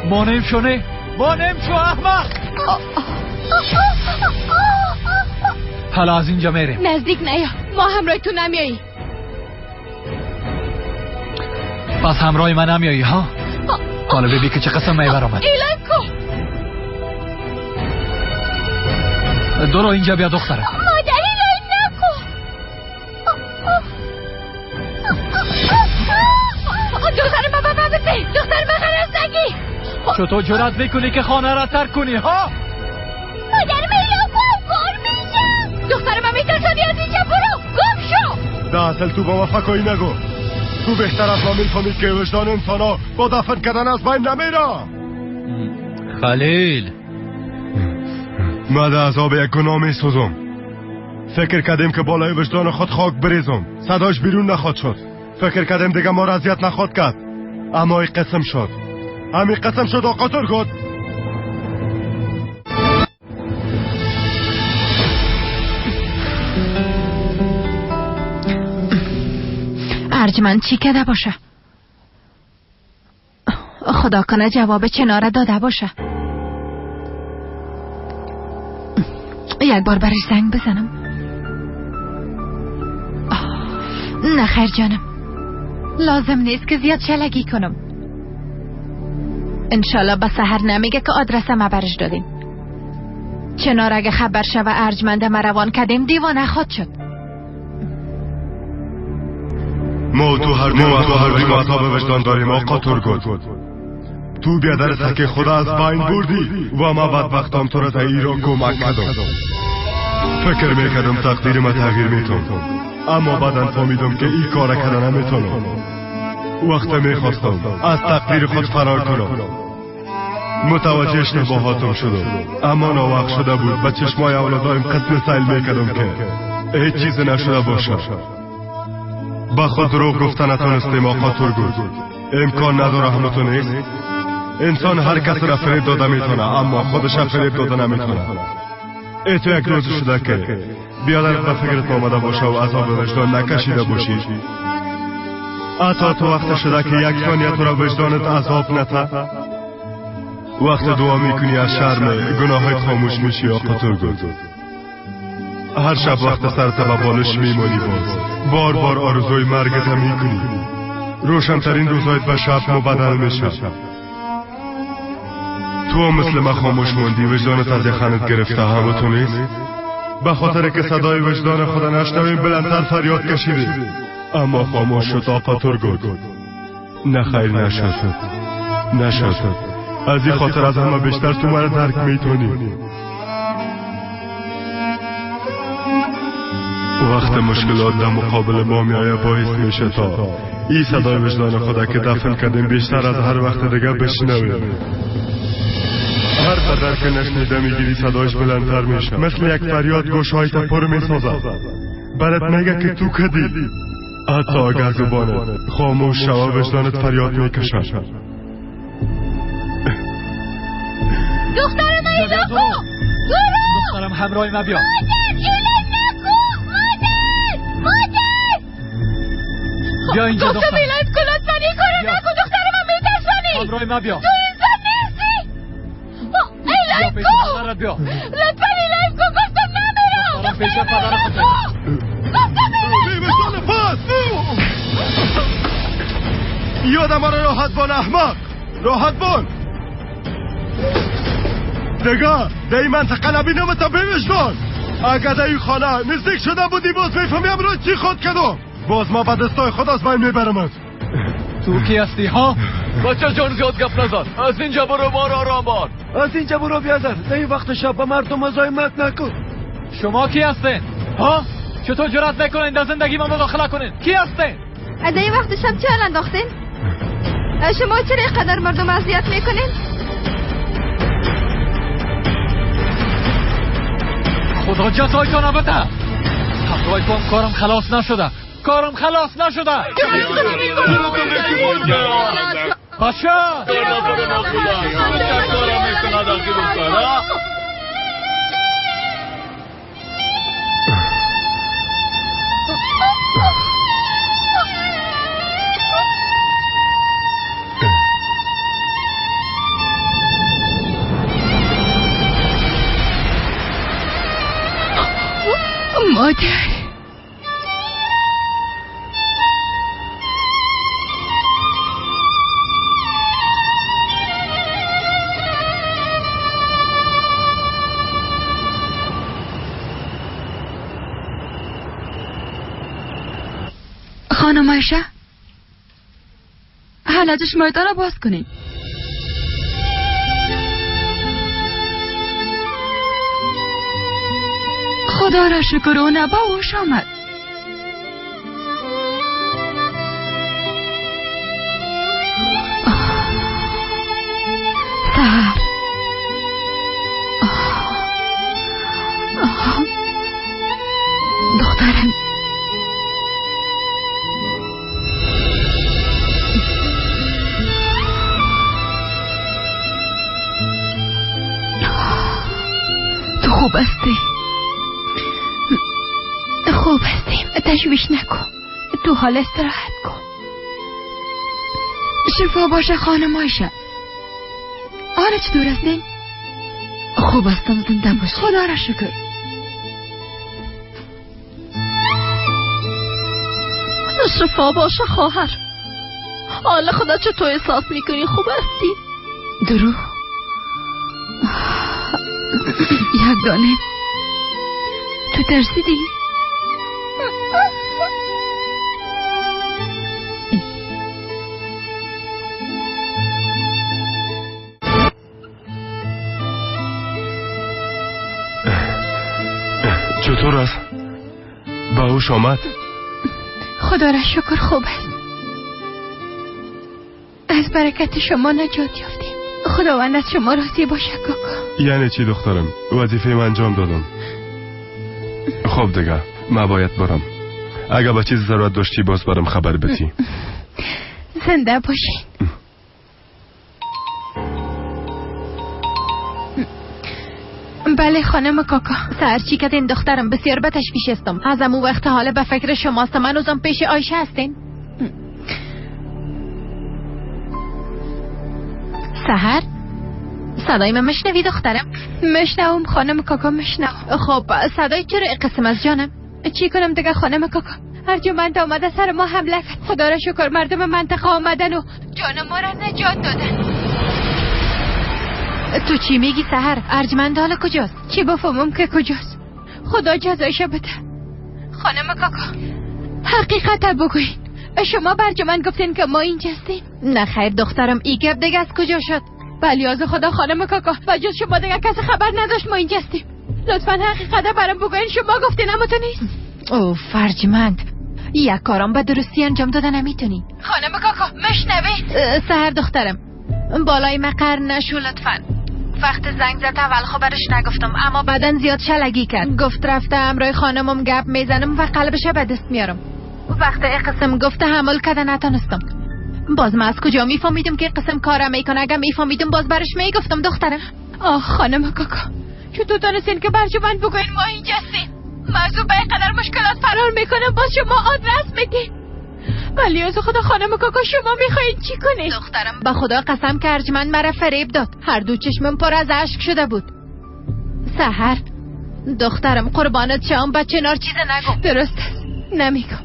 مانیم شو نه؟ مانیم شو احمق. حالا از اینجا میریم. نزدیک نیا، ما همراه تو نمیایی. پس همراه من نمیایی ها؟ حالا ببین که چه قسم میبرم. ایلان کو. درو اینجا بیا دختره. مادر ایلان نکن. دختر ما بابا بده. دختر ما خلاص نگی. چطور جرأت میکنی که خانه را ترک کنی ها؟ مادر ایلان کو گور میشم. دختر ما میترسانی از اینجا برو گم شو. ده اصل تو با وفا نگو. تو بهتر از ما میفهمی که وجدان انسان ها با دفن کردن از بین نمیره. خلیل، ما در عذاب یک گناه میسوزم. فکر کردیم که بالای وجدان خود خاک بریزم، صداش بیرون نخواد شد. فکر کردیم دیگه ما را اذیت نخواد کرد، اما این قسم شد. همین قسم شد آقا ترگوت. ارجمند چی کده باشه؟ خدا کنه جواب چناره داده باشه. یک بار برش زنگ بزنم. نه خیر جانم، لازم نیست که زیاد شلگی کنم. انشالله به سحر نمیگه که آدرس ما برش دادیم. چنار اگه خبر شوه ارجمند ما روان کردیم دیوانه خود شد. ما تو هر دو عذاب وجدان داریم آقا ترگوت. تو بیادر سک خدا از بین بردی و ما بدبختام تو را در ایران کمک کردم. فکر میکردم تقدیر ما تغییر میتونم، اما بعدا فهمیدم که این کار کردن نمیتونم. وقت میخواستم از تقدیر خود فرار کنم، متوجه اشتباهاتم شدم، اما ناوقت شده بود. به چشمای اولادایم قسم سیل میکردم که هیچ چیز نشده باشه. با خود دروغ گفته نتونستیم آقا ترگوت. امکان نداره همتون نیست. انسان هر کس را فریب داده میتونه، اما خودش را فریب داده نمیتونه. ای تو یک روز شده که بیادرت به فکرت آمده باشه و عذاب وجدان نکشیده باشی. حتی تو وقت شده که یک ثانیه تو را وجدانت عذاب نته. وقت دعا میکنی از شرم گناهایت خاموش میشی آقا ترگوت. هر شب وقت سر به بالش میمانی، باز بار بار آرزوی مرگت هم میکنی. روشنترین روزهایت به شب مبدل میشه. تو هم مثل من خاموش موندی، وجدانت از یخنت گرفته. همه تو نیست؟ به خاطر که صدای وجدان خود نشنویم بلندتر فریاد کشیدی، اما خاموش شد آقا ترگوت. نه خیر نشد، نشد. از این خاطر از همه بیشتر تو مرا درک میتونی. وقت مشکلات در مقابل ما میآید باعث میشه تا این صدای وجدان خدا که دفن کردیم بیشتر از هر وقت دیگه بشنویم. هر قدر که نشنیده میگیری صدایش بلندتر میشه، مثل یک فریاد گوشهایت پر میسازد. برات میگه که تو کدی. حتی اگر زبانت خاموش شوه وجدانت فریاد میکشد. دخترم ایلا کو دخترم همراه ما بیا. بیا اینجا دخترم. گفتم ایلایت کن لطفا این کارو نکن. دخترم من میترسانی. همراه ما بیا. تو انسان نیستی. ایلایت کو لطفا ایلایت کو. گفتم نمیرم. پیش پدر خود. گفتم ایلایت کو. یادم را راحت بان احمق، راحت بان. دیگه در این منطقه نبینم تا بوجدان. اگه در این خانه نزدیک شده بودی باز میفهمیم را چی خود کردم. باز ما به دستای خود از بین میبرمت. تو کی هستی ها؟ بچه جان زیاد گپ نزن. از اینجا برو بار آرام بار. از اینجا برو بیادر. در این وقت شب به مردم مزاحمت نکن. شما کی هستین؟ ها؟ چطور جرأت میکنین در زندگی ما مداخله کنین؟ کی هستین؟ از این وقت شب چه انداختین؟ شما چرا اینقدر مردم اذیت میکنین؟ خدا جزایتان بده. همراه کارم خلاص نشده. کارم خلاص نشده. بچه مادر، خانم عایشه، حالا چشمایتان را باز کنید. خدا را شکر او به هوش آمد. سحر، دخترم، تو خوب هستی؟ خوب هستیم، تشویش نکن، تو حال استراحت کن. شفا باشه خانم عایشه. حالا چطور هستین؟ خوب هستم، زنده باشی. خدا را شکر. شفا باشه خواهر. حالا خدا چطور احساس میکنی؟ خوب هستی؟ درو یک دانه تو ترسیدی؟ چطور است؟ به هوش آمد؟ خدا را شکر خوب است. از برکت شما نجات یافتیم. خداوند از شما راضی باشه کاکا. یعنی چی دخترم؟ وظیفه من انجام دادم. خب دیگه من باید برم. اگه به چیز ضرورت داشتی باز برم خبر بدی. زنده باشین. بله خانم کاکا. سر چی کدین دخترم؟ بسیار به تشویش هستم. از امو وقت حالا به فکر شماست. من هنوزم پیش عایشه هستین. سحر، صدای من مشنوی دخترم؟ مشنوم خانم کاکا، مشنوم. خب صدای چرا قسم از جانم؟ چی کنم دیگه خانم کاکا؟ ارجمند آمده سر ما حمله کرد. خدا را شکر مردم منطقه آمدن و جان ما را نجات دادن. تو چی میگی سحر؟ ارجمند حالا کجاست؟ چی بفهمم که کجاست؟ خدا جزایش بده. خانم کاکا حقیقت بگوین، شما برجمند گفتین که ما اینجا هستیم؟ نه خیر دخترم، ای گپ دیگه از کجا شد؟ بلیاز خدا خانم کاکا، بجز شما دیگه کسی خبر نداشت ما اینجا هستیم. لطفا حقیقت برام بگوین، شما گفتین اما تو نیست. او فرجمند، یک کارم به درستی انجام داده نمیتونی. خانم کاکا مشنوی؟ سحر دخترم، بالای مقر نشو لطفا. وقت زنگ زد اول خبرش نگفتم، اما بعدن زیاد شلگی کرد. گفت رفته امرای خانمم گپ میزنم و قلبش به دست میارم. وقت قسم گفته حمل کرده نتونستم. باز من از کجا میفهمیدم که قسم کارم میکنه؟ اگه میفهمیدم باز برش میگفتم دخترم. آه خانم کاکا، چطور تونستین که برجمند بگوین ما اینجا هستیم؟ من به اینقدر مشکلات فرار میکنم، باز شما آدرس میدین. ولی از خدا خانم کاکا شما میخواین چی کنید؟ دخترم به خدا قسم که ارجمند مرا فریب داد. هر دو چشمم پر از اشک شده بود. سحر دخترم قربانت شم، به چنار چیز نگو. درست است، نمیگم.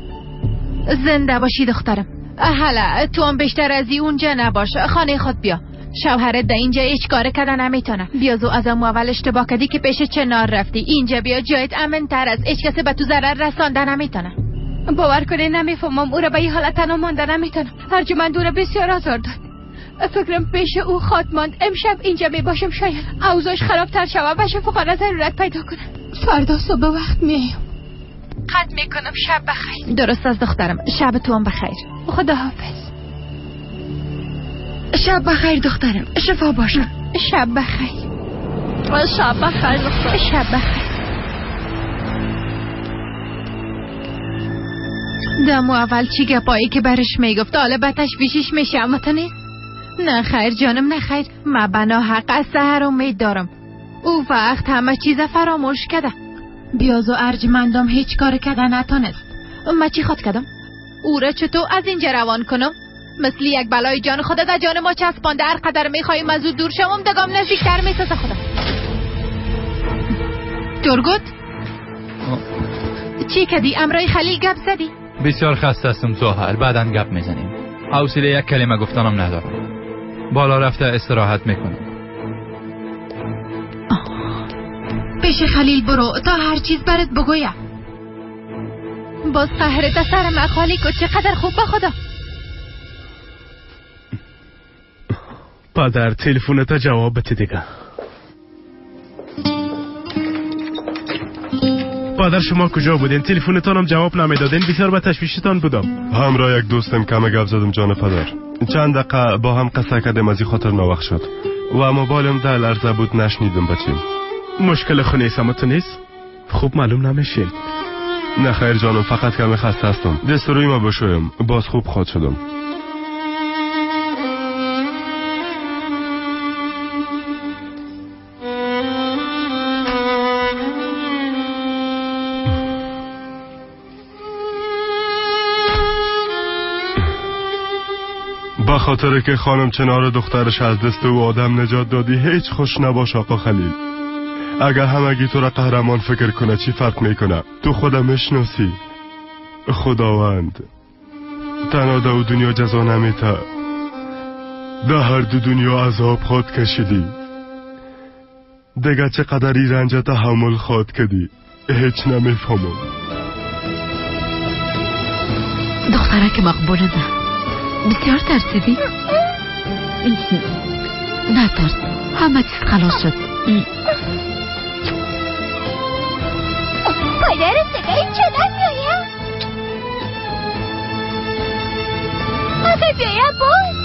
زنده باشی دخترم. حالا تو هم بیشتر از اونجا نباش، خانه خود بیا. شوهرت در اینجا هیچ کار کردن نمیتونه. بیازو از اول اشتباه کردی که پیش چنار رفتی. اینجا بیا، جایت امن تر است. هیچ کسی به تو ضرر رسانده نمیتونه. باور کنه نمیفهمم او را به این حالت تنها مانده نمیتونم. ارجمند او را بسیار آزار داد. فکرم پیش او خواد ماند. امشب اینجا میباشم، شاید اوضاعش خرابتر شود و شفاخانه ضرورت پیدا کنه. فردا صبح وقت میایم. قطع میکنم. شب بخیر. درست از دخترم، شب تو هم بخیر. خدا حافظ. شب بخیر دخترم، شفا باشه. شب بخیر. شب بخیر دخترم. شب بخیر. دمو اول چی گپایی که برش میگفت حالا به تشویشش میشه، اما تو نیست. نه خیر جانم، نه خیر. من بنا حق از سحر امید دارم. او وقت همه چیز فراموش کرده. بیاز و ارجمندم هیچ کار کرده نتونست. من چی خواد کردم؟ او را چطور از اینجا روان کنم؟ مثل یک بلای جان خدا در جان ما چسبانده. هر قدر میخوایم از او دور شوم دگام نزدیکتر میسازه خدا. تورگوت؟ چی کدی؟ امرای خلیل گپ زدی؟ بسیار خسته هستم زحل، بعدا گپ میزنیم. حوصله یک کلمه گفتنم ندارم. بالا رفته استراحت میکنم. پیش خلیل برو تا هر چیز برات بگویم. باز قهرت سر مخالی که چقدر خوب به خدا. پدر تلفنت جواب بده دیگه. پدر شما کجا بودین؟ تلفنتانم جواب نمیدادین، بسیار به تشویشتان بودم. همراه یک دوستم کم گپ زدم جان پدر. چند دقیقه با هم قصه کردیم، از این خاطر ناوقت شد و موبایلم در لرزه بود، نشنیدم بچیم. مشکل خونه سمت نیست؟ خوب معلوم نمیشه. نه خیر جانم، فقط کمی خسته هستم. دست روی ما بشویم، باز خوب خواد شدم. با خاطر که خانم چنار دخترش از دست او آدم نجات دادی هیچ خوش نباش آقا خلیل. اگر همگی تو را قهرمان فکر کنه چی فرق میکنه؟ تو خودم میشناسی. خداوند تنها در دنیا جزا نمیته، در هر دو دنیا عذاب خود کشیدی. دیگه چقدر ای رنج تحمل خواد کدی هیچ نمیفهمم. دختره که مقبوله ده بسیار ترسیدی؟ نه ترس، همه چیز خلاص شد. پدر صدای چنان بیایم؟ آخه بیایم باز.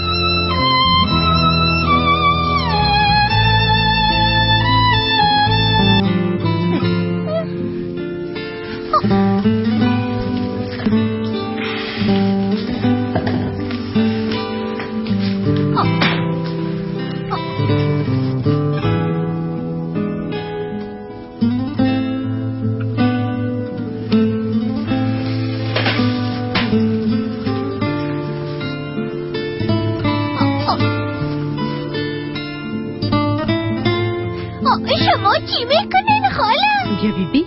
شما چی میکنین خاله؟ بیا بیبی.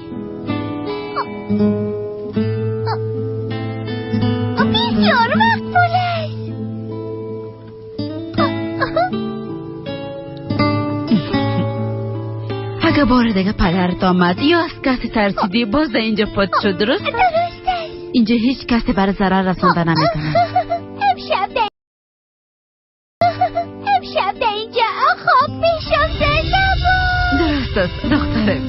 بسیار مقبول است. اگه بار دیگه پدرت آمد یا از کسی ترسیدی باز در اینجا پد شد، درست؟ درست است. اینجا هیچ کسی برای ضرر رسانده نمیتونه. امشب در اینجا خواب میشم زنده. درست است دخترم.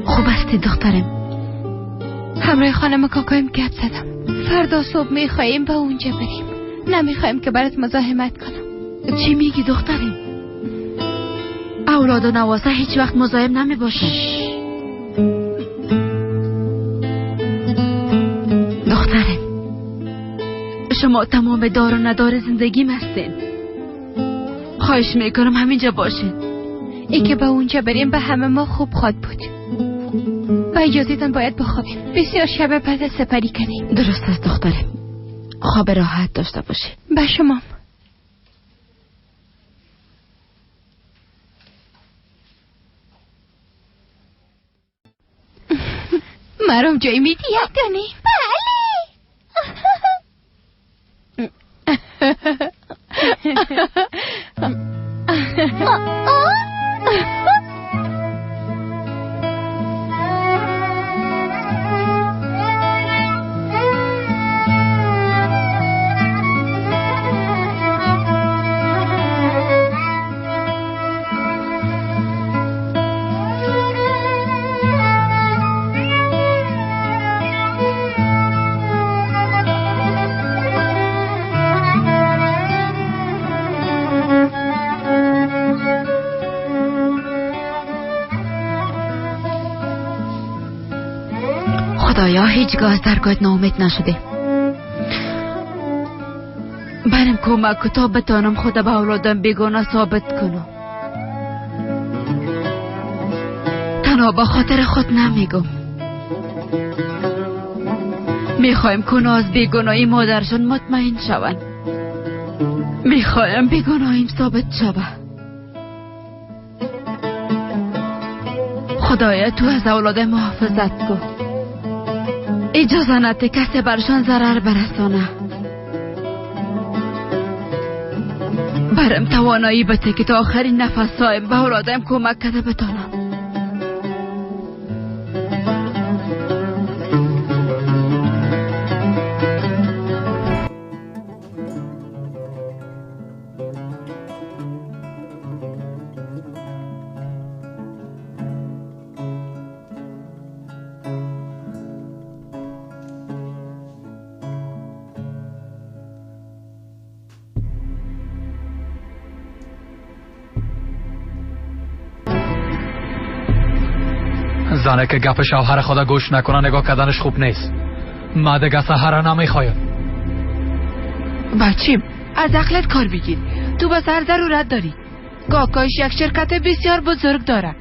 خوب هستی دخترم؟ همراه خانم کاکایم گپ زدم. فردا صبح میخواییم به اونجا بریم. نمیخوایم که برات مزاحمت کنم. چی میگی دخترم؟ اولاد و نواسه هیچ وقت مزاحم نمیباشن. دخترم شما تمام دار و ندار زندگیم هستین. خواهش میکنم همینجا باشین. ای که به اونجا بریم به همه ما خوب خواد بود. با اجازهتان باید بخوابیم. بسیار شب بعد سپری کردیم. درست است دخترم، خواب راحت داشته باشی. به شما. مرام جای میدی یک دانی؟ بله. خدایا هیچگاه از درگاهت ناامید نشده. برم کمک تا بتانم خود به اولادم بیگانه ثابت کنم. تنها به خاطر خود نمیگم. میخوایم که از بیگناهی مادرشان مطمئن شوند. میخوایم بیگناهیم ثابت شود. خدایا تو از اولاد محافظت کن. اجازه نده کسی برشان ضرر برسانه. برم توانایی بده که تا آخرین نفس هایم به اولادم کمک کرده بتانم. زنه که گپ شوهر خدا گوش نکنه نگاه کردنش خوب نیست. ما دیگه سحر نمیخوایم. بچیم از عقلت کار بگیر. تو به سر ضرورت داری. کاکایش یک شرکت بسیار بزرگ داره.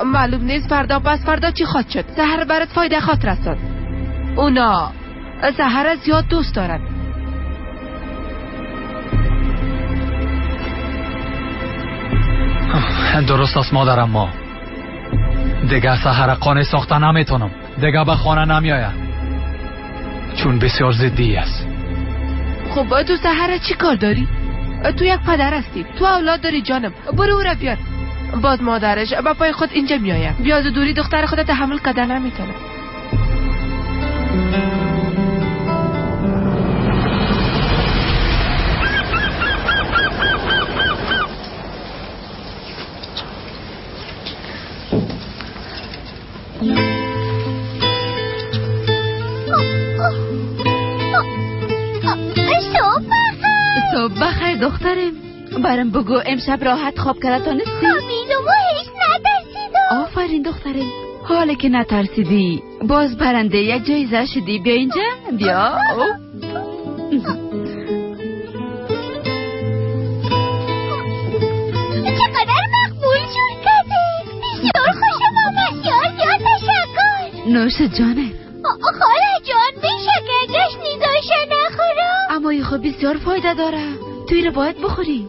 معلوم نیست فردا پس فردا چی خواهد شد. سحر برات فایده خواهد رساند. اونا سحر زیاد دوست دارن. درست است مادرم، ما دیگه سحر قانع ساخته نمیتونم. دیگه به خانه نمیایم چون بسیار ضدی است. خب تو سحر چی کار داری؟ تو یک پدر هستی، تو اولاد داری جانم. برو او را بیار. باز مادرش با پای خود اینجا میآید. بیاز دوری دختر خود تحمل کردن نمیتونه. صبح بخیر دخترم. برم بگو امشب راحت خواب کرده تا نیستی؟ خوابیدم و هیچ نترسیدم. آفرین دخترم، حالا که نترسیدی باز برنده یک جایزه شدی. بیا اینجا، بیا. چقدر مقبول شد کرده. بسیار خوشم آمد. بسیار زیاد تشکر. نوش جانه. خاله جان میشه که گشنیزایشه نخورم؟ اما این خب بسیار فایده داره. تو ایره باید بخوری.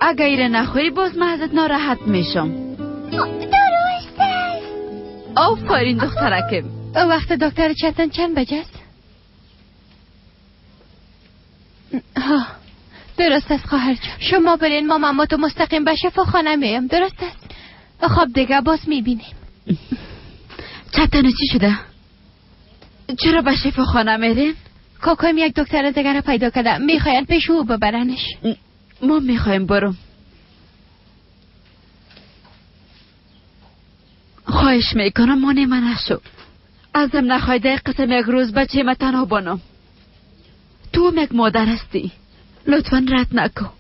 اگه ایره نخوری باز من ازت ناراحت میشم. درست است. آفرین دخترکم. وقت دکتر چتن چند بجه است؟ ها درست است خواهر جان. شما برین، ما ماماتو مستقیم به شفاخانه میم. درست است. خب دیگه باز میبینیم. چتن چی شده؟ چرا به شفاخانه میرین؟ کاکایم یک دکتر دیگر رو پیدا کرده. میخواین پیش او ببرنش. ما میخوایم برم. خواهش میکنم مانع من نشو. ازم نخوای در قسم یک روز بچه ما تنها بانم. تو هم یک مادر هستی، لطفا رد نکن.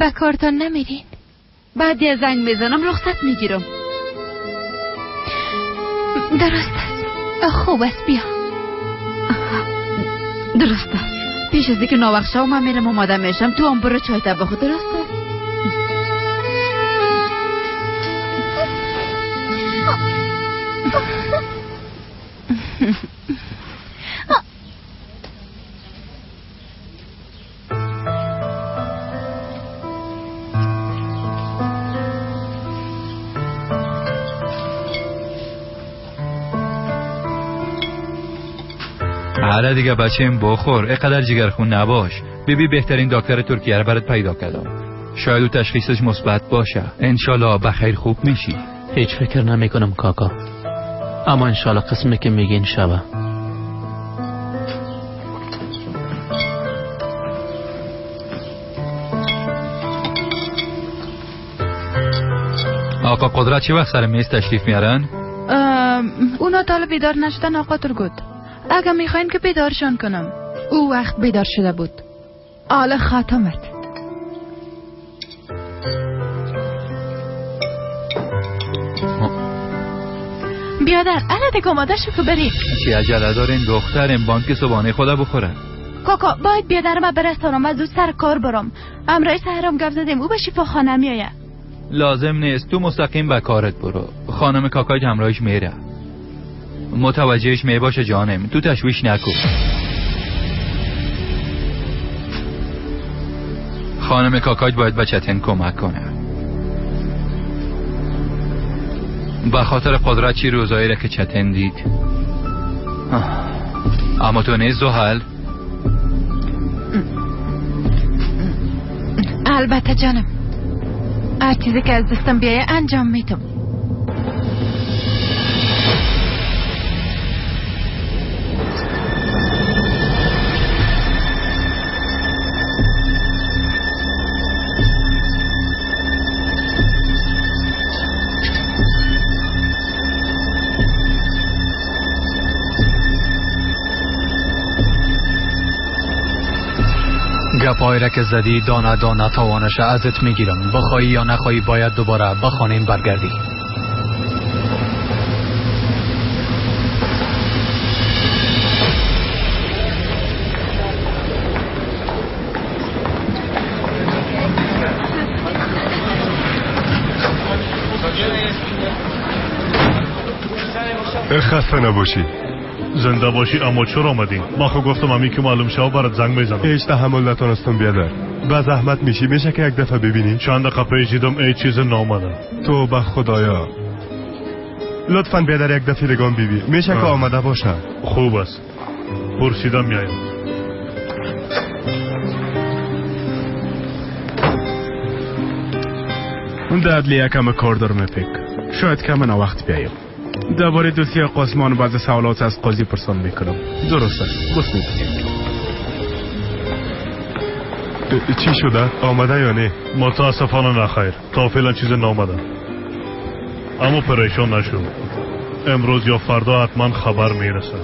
به کارتان نمیرین؟ بعد یه زنگ میزنم رخصت میگیرم. درست است. خوب است بیا. درست است. پیش از اینکه ناوقت شوم من میرم آماده میشم. تو هم برو چای بخور. درست است؟ حالا دیگه بچه‌م بخور، اینقدر جگرخون نباش. بیبی بهترین دکتر ترکیه رو برات پیدا کردم. شاید او تشخیصش مثبت باشه. انشالله بخیر خوب میشی. هیچ فکر نمیکنم کاکا، اما انشالله قسمی که میگین شبه. آقا قدرت چه وقت سر میز تشریف میارن؟ اونا تا بیدار نشدن آقا ترگوت. اگه میخواین که بیدارشان کنم. او وقت بیدار شده بود. حالا خاتمت. بیادر الان دیگه آماده شو که بریم. چی عجله دارین دخترم؟ بانک صبحانه خدا بخوره. کاکا باید بیادر ما برسانم، از سر کار برم. امرای سهرام گپ زدیم، او به شفاخانه میآید. لازم نیست، تو مستقیم به کارت برو. خانم کاکای همراهش میره. متوجهش میباشه جانم، تو تشویش نکن. خانم کاکاج باید به چتن کمک کنه. به خاطر قدرت چی روزایی را که چتن دید. اما تو نیست زحل. البته جانم، هر چیزی که از دستم بیایه انجام میتم. گپایی را که زدی دانه دانه توانش ازت میگیرم. بخوایی یا نخوایی باید دوباره به خانه برگردی. خسته نباشی. زنده باشی. اما چرا آمدی؟ ما خو گفتم امی که معلوم شو برات زنگ میزنم. هیچ تحمل نتونستم بیادر. به زحمت میشی میشه که یک دفعه ببینی؟ چند دقیقه پیش دیدم ای چیز نامده. تو به خدایا لطفا بیادر یک دفعه رگام بیبی. میشه که آمده باشه. خوب است، پرسیدم میایم. در عدلیه کم کار دارم پیک. شاید کم وقت بیایم. درباره دوسیه قاسمان بعض سوالات از قاضی پرسان میکنم. درست است، بس می‌کنیم. چی شده؟ آمده یا نه؟ متاسفانه نخیر، تا فعلا چیز نامده. اما پریشان نشو، امروز یا فردا حتما خبر میرسه.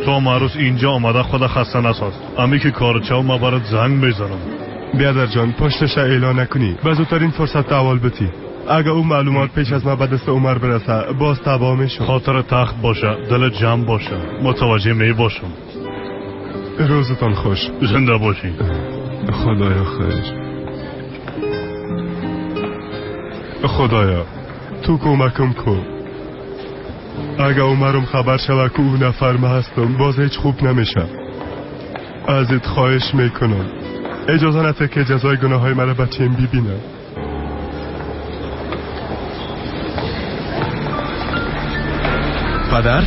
تو معروض اینجا آمده خود خسته نساز. امی که کارچه ما برات زنگ میزنم. بیادر جان پشتش اعلان نکنی، به زودترین فرصت تحویل بتی. اگه اون معلومات پیش از ما به دست عمر برسه باز تباه میشم. خاطر تخت باشه، دل جمع باشه، متوجه می باشم. روزتان خوش. زنده باشی. خدایا خیر. خدایا تو کمکم کن. اگه عمرم خبر شوه که او نفر ما هستم باز هیچ خوب نمیشه. ازت خواهش میکنم اجازه نده که جزای گناه های مرا بچیم ببینم. پدر؟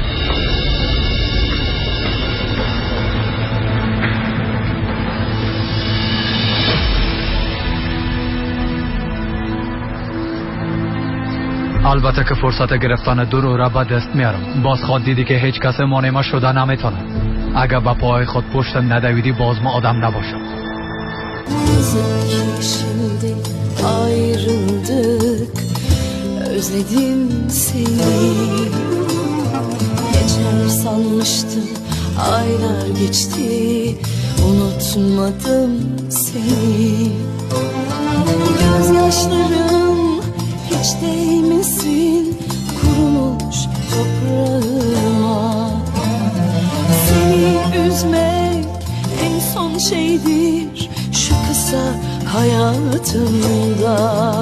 البته که فرصت گرفتن دو را به دست میارم. باز خود دیدی که هیچ کس مانع ما شده نمیتونه. اگر به پای خود پشتم ندویدی باز ما آدم نباشم. Özledim seni. Geçer sanmıştım, aylar geçti, unutmadım seni. Gözyaşlarım hiç değmesin kurumuş toprağıma. Seni üzmek en son şeydir şu kısa hayatımda.